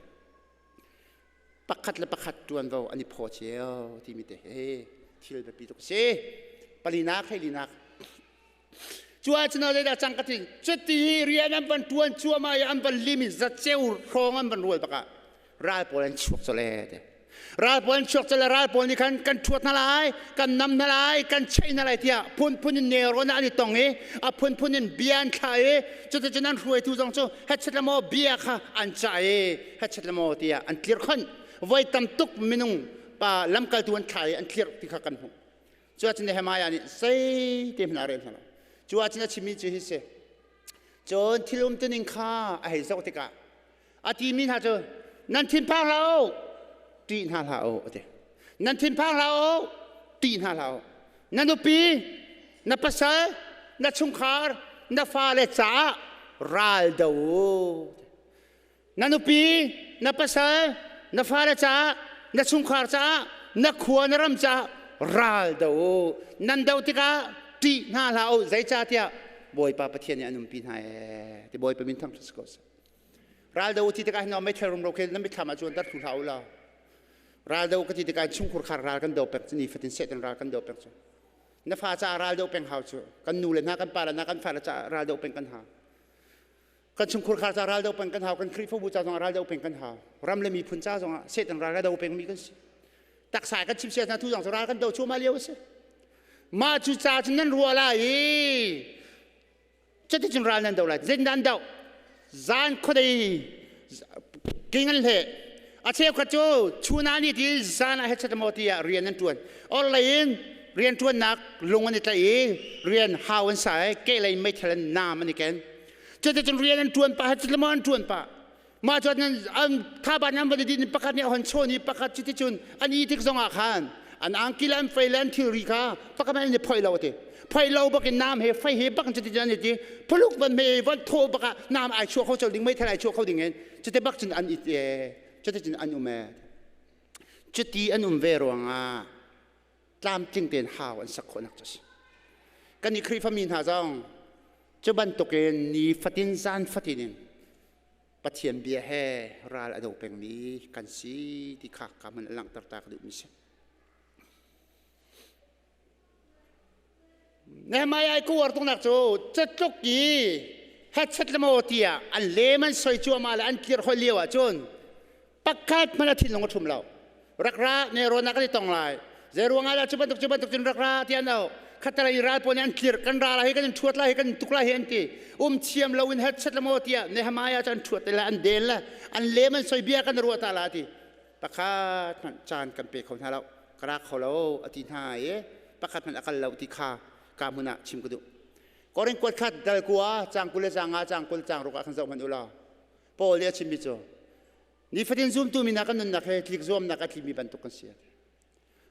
pakhat le pakhat ṭuanvo an i phaw cio timi te he thil biapi tuk a si palinak heilinak Cu ahcun zeidah cang ka ti cuti rian an van ṭuan cuahmah i an van lim i zaceu hrawng an van rual bakah ral pawl an chuak cawle ti. Ral pawl an chuak cawle ral pawl nih khan kan ṭhuat hna lai, kan nam hna lai, kan cheih hna lai tiah phunphun in nelrawn ah an i tong i a phunphun in bia an thlah i cuticun an hruaitu zong cu hetchet le maw bia kha an cah i hetchet le maw tiah an tlirhkhawnh. Voi tam tuk minung pa lamkaltu an thla i an tlirh ti kha kan hmuh. Cu ahcun Nehemiah nih zei te hmanh a rel hna lo. Cu ahcun a chimmi cu hi si. Cun thil umtuning kha a hei zoh tikah a timi hna cu nan thinphang hlah u, ṭih hna hlah u a ti. Nan thinphang hlah u, ṭih hna hlah u. Na nupi, na pasal, na chungkhar, na fale caah ral do u. Na nupi, na pasal, na fale caah, na chungkhar caah, na khua na ram caah ral do u. Nan do tikah ṭih hna hlah u. Zeicahtiah Bawipa Pathian nih an umpi hna ee. Ti Bawipa min thangṭhat si ko seh. Ral do ti tikah hin meithal rumro khi nan mitthlam ah cuan tar thlu hlah u law. Ral do ka ti tikah chungkhur khar ral kan do peng cu ni fatin Satan ral kan do peng cu. Na fa caah ral do peng hau cu. Kan nu le hna kan pa le hna kan fale caah ral do peng kan hau. Kan chungkhur khar caah ral do peng kan hau. Kan Khrihfabu ca zongah ral do peng kan hau. Ram le miphun ca zongah Satan ral ka do peng mi kan si. Taksa kan chim sia hna tu zong cu ral kan do cuahmah lio a si. Mah cu ca cu nan ruah lai i cuticun ral nan do lai zeitindah an doh zan khuadei king an hleh a cheukhat cu chun ah ni ti zan ah hechet maw tiah rian an ṭuan orhlei in rian ṭuannak lung an i tlaih i rian hau an sa i kehlei meithal in naam an i ken cuticun rian an ṭuan pah hechet maw an ṭuan pah mah cu an thaban an van i din pakhat nih a hon chawn i pakhat cuticun an i tik zongah khan an angki le an fei le an thilri kha pakhat an i phoih lo a ti phoih lo bakin nam he fei he bak cuticun an i ti puluk van me van thaw bakah nam ai chuah kho col ding meithal ai chuah kho ding in cuti bak cun an i cuticun an um e cuti an um ve ruangah tlamtling tein hau an sak khawhnak cu a si kan i Khrihfa mi hna zong cu bantukin ni fatin zan fatin in Pathian bia he ral a do pengmi kan si ti kha ka man a langhter ta ka duhmi si. Nehemiah ai kuar tuknak cu catluk i hetchet le maw tiah an lem an soi cuahmah le an kir hoi lio ahcun pakhat hmanh a thinlung a ṭhum lo. Rak ra ne rawn ah kan i tong lai. Zei ruangah dah cu bantuk cu bantuk cun rak ra ti an auh. Khatalei ral pawl nih an tlirh kan ra lai hi kan in ṭhuat lai hi kan in tuk lai hi an ti. Um thiam lo in hetchet le maw tiah Nehemiah cu an ṭhuat le an den le an lem an soi bia kan ruah ta la ti. Pakhat hmanh caan kan pe kho hna lo. Ka ra kho lo a ti hna i pakhat hmanh a kal lo ti kha ka hmun ah chim ka duh. Korin kuat khat dal kua cang 20 le cang nga cang 20 cang ruk ah khan zoh hmanh u law. Paul nih a chimmi cu nifatin zumtu mi hna kan nunnak he tlik zuamnak a tlimi bantuk kan si.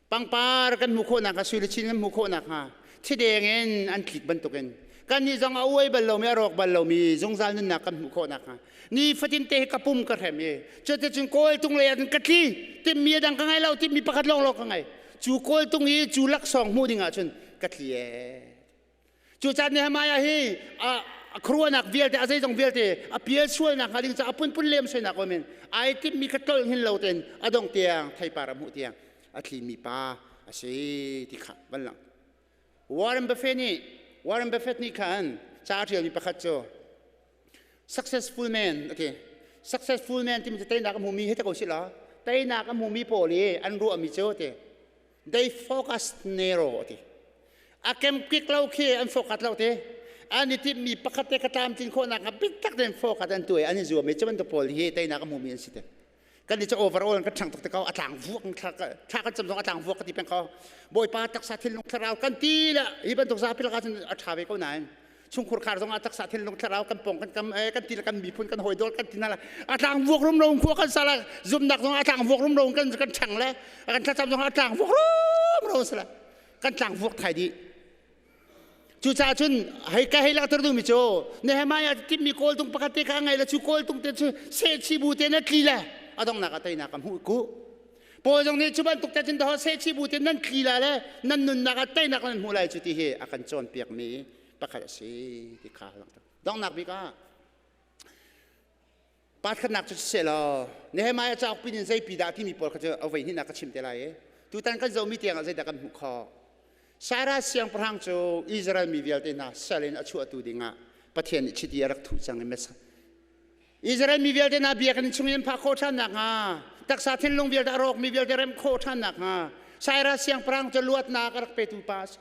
Pangpar kan hmuh khawhnak hnga sui le chin kan hmuh khawhnak hnga thideng in an tlik bantukin kannih zong a uai bal lomi a rawk bal lomi zungzal nunnak kan hmuh khawhnak hnga nifatin te hi ka pum ka hrem i cuticun kawltung lei ah ka tli timmi a dang ka ngai lo timmi pakhat lawnglawng ka ngai cu kawltung i cu laksawng hmuh ding ahcun ka tli ee. Cucaah Nehemiah hi a khuaruahnak vialte a zeizong vialte a pial sualnak hnga ding caah a punpun lem soinak um in ai timhmi kha tlolh hin lo tein a dong tiang theipar a hmuh tiang a tlimi pa a si ti kha van lang. Warren Buffett nih Warren Buffett nih khan ca a ṭialmi pakhat cu successful man a ti. Successful man timi cu teinak a hmumi hi ta ko si la teinak a hmumi pawl i an ruahmi cu ti they focus narrow ti a kemkik lo khi an focus lo te an i timhmi pakhat te ka tlamtlin khawhnak hnga bitak tein focus an tuai an i zuam i cu bantuk pawl hi teinak a hmumi an si te kan i cu overall kan ṭhang tuk te ko a tlang vuak thla kan cam zong a tlang vuak ka ti peng ko Bawipa taksa thinlung thlarau kan ti le hi bantuk zapi lakah cun a ṭha ve ko nain chungkhur khar zong ah taksa thinlung thlarau kan pong kan kam kan ti le kan miphun kan hawi dawt kan ti na la a tlang vuak rum lo khua kan sa la zumnak zong a tlang vuak rum lo kan kan ṭhang le kan thlacam zong a tlang vuak rum ro sala kan tlang vuak thai dih cucaah cun hei ka hei lakter duhmi cu Nehemiah timmi kawltung pakhat te kha ngai le cu kawltung te cu sehchi bu te na tli le a donghnak ah teinak a hmuh ku Paul zong nih cu bantuk te cun daw sehchi bu te nan tli la le nan nunnak ah teinak nan hmuh lai cu ti hi a kan cawnpiakmi pakhat a si ti kha langhter donghnak bik ah pakhatnak cu siseh law Nehemiah cauk pin in zeipi dah timi pawl kha cu a voi hnihnak ka chim te lai i tutan kan zohmi tiangah zeidah kan hmuh khawh Sarah siangpahrang cu Israel mi vialte hna sal in a chuahtu dingah Pathian nih chiti a rak thuh cang i Israel mi vialte hna biakinn chung in phak khawh ṭhan nakhnga taksa thinlung vialte a rawkmi vialte remh khawh ṭhan nakhnga Cyrus siangpahrang cu luatnak a rak petu pa a si.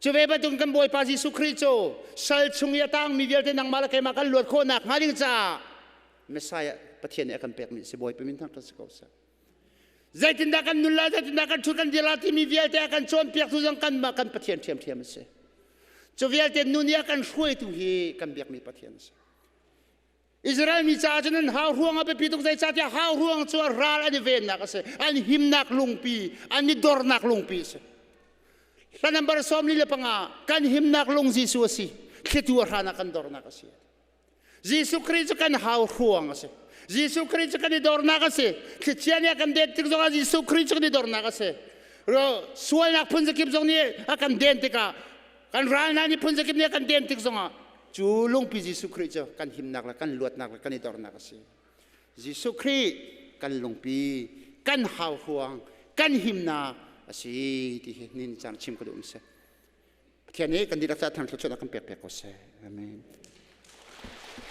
Cu ve bantukin kan Bawipa Jesuh Khrih cu sal chung i a tangmi vialte nangmah le keimah kan luat khawh nakhnga ding caah Messiah Pathian nih a kan pekmi a si. Bawipa min thangṭhat si ko seh. Zeitindah kan nun lai, zeitindah kan ṭhut kan dir lai timi vialte a kan cawnpiaktu zong kanmah kan Pathian ṭhiamṭhiam a si. Cu vialte nun i a kan hruaitu hi kan biakmi Pathian a si. Israel mi caah cun an hau ruang a biapi tuk, zeicahtiah hau ruang cu ral an i vennak a si, an himnak lungpi, an i dornak lungpi a si. Hla number 45, kan himnak lung Jesuh a si, thlitu a hran ah kan dornak a si. Jesuh Khrih cu kan hau hruang a si. Jesuh Khrih cu kan i dornak a si. Thlichia nih a kan den tik zongah Jesuh Khrih cu kan i dornak a si. Sualnak phun zakip zong nih a kan den tikah, kan ral hna nih phun zakip nih a kan den tik zongah cu lungpi Jesuh Khrih cu kan himnak le kan luatnak le kan i dornak a si. Jesuh Khrih kan lungpi, kan hau hruang, kan himnak a si ti hi ni caan chim ka duh um si. Pathian nih kan dihlak ca thang thluachuah kan pek pek ko seh. Amen.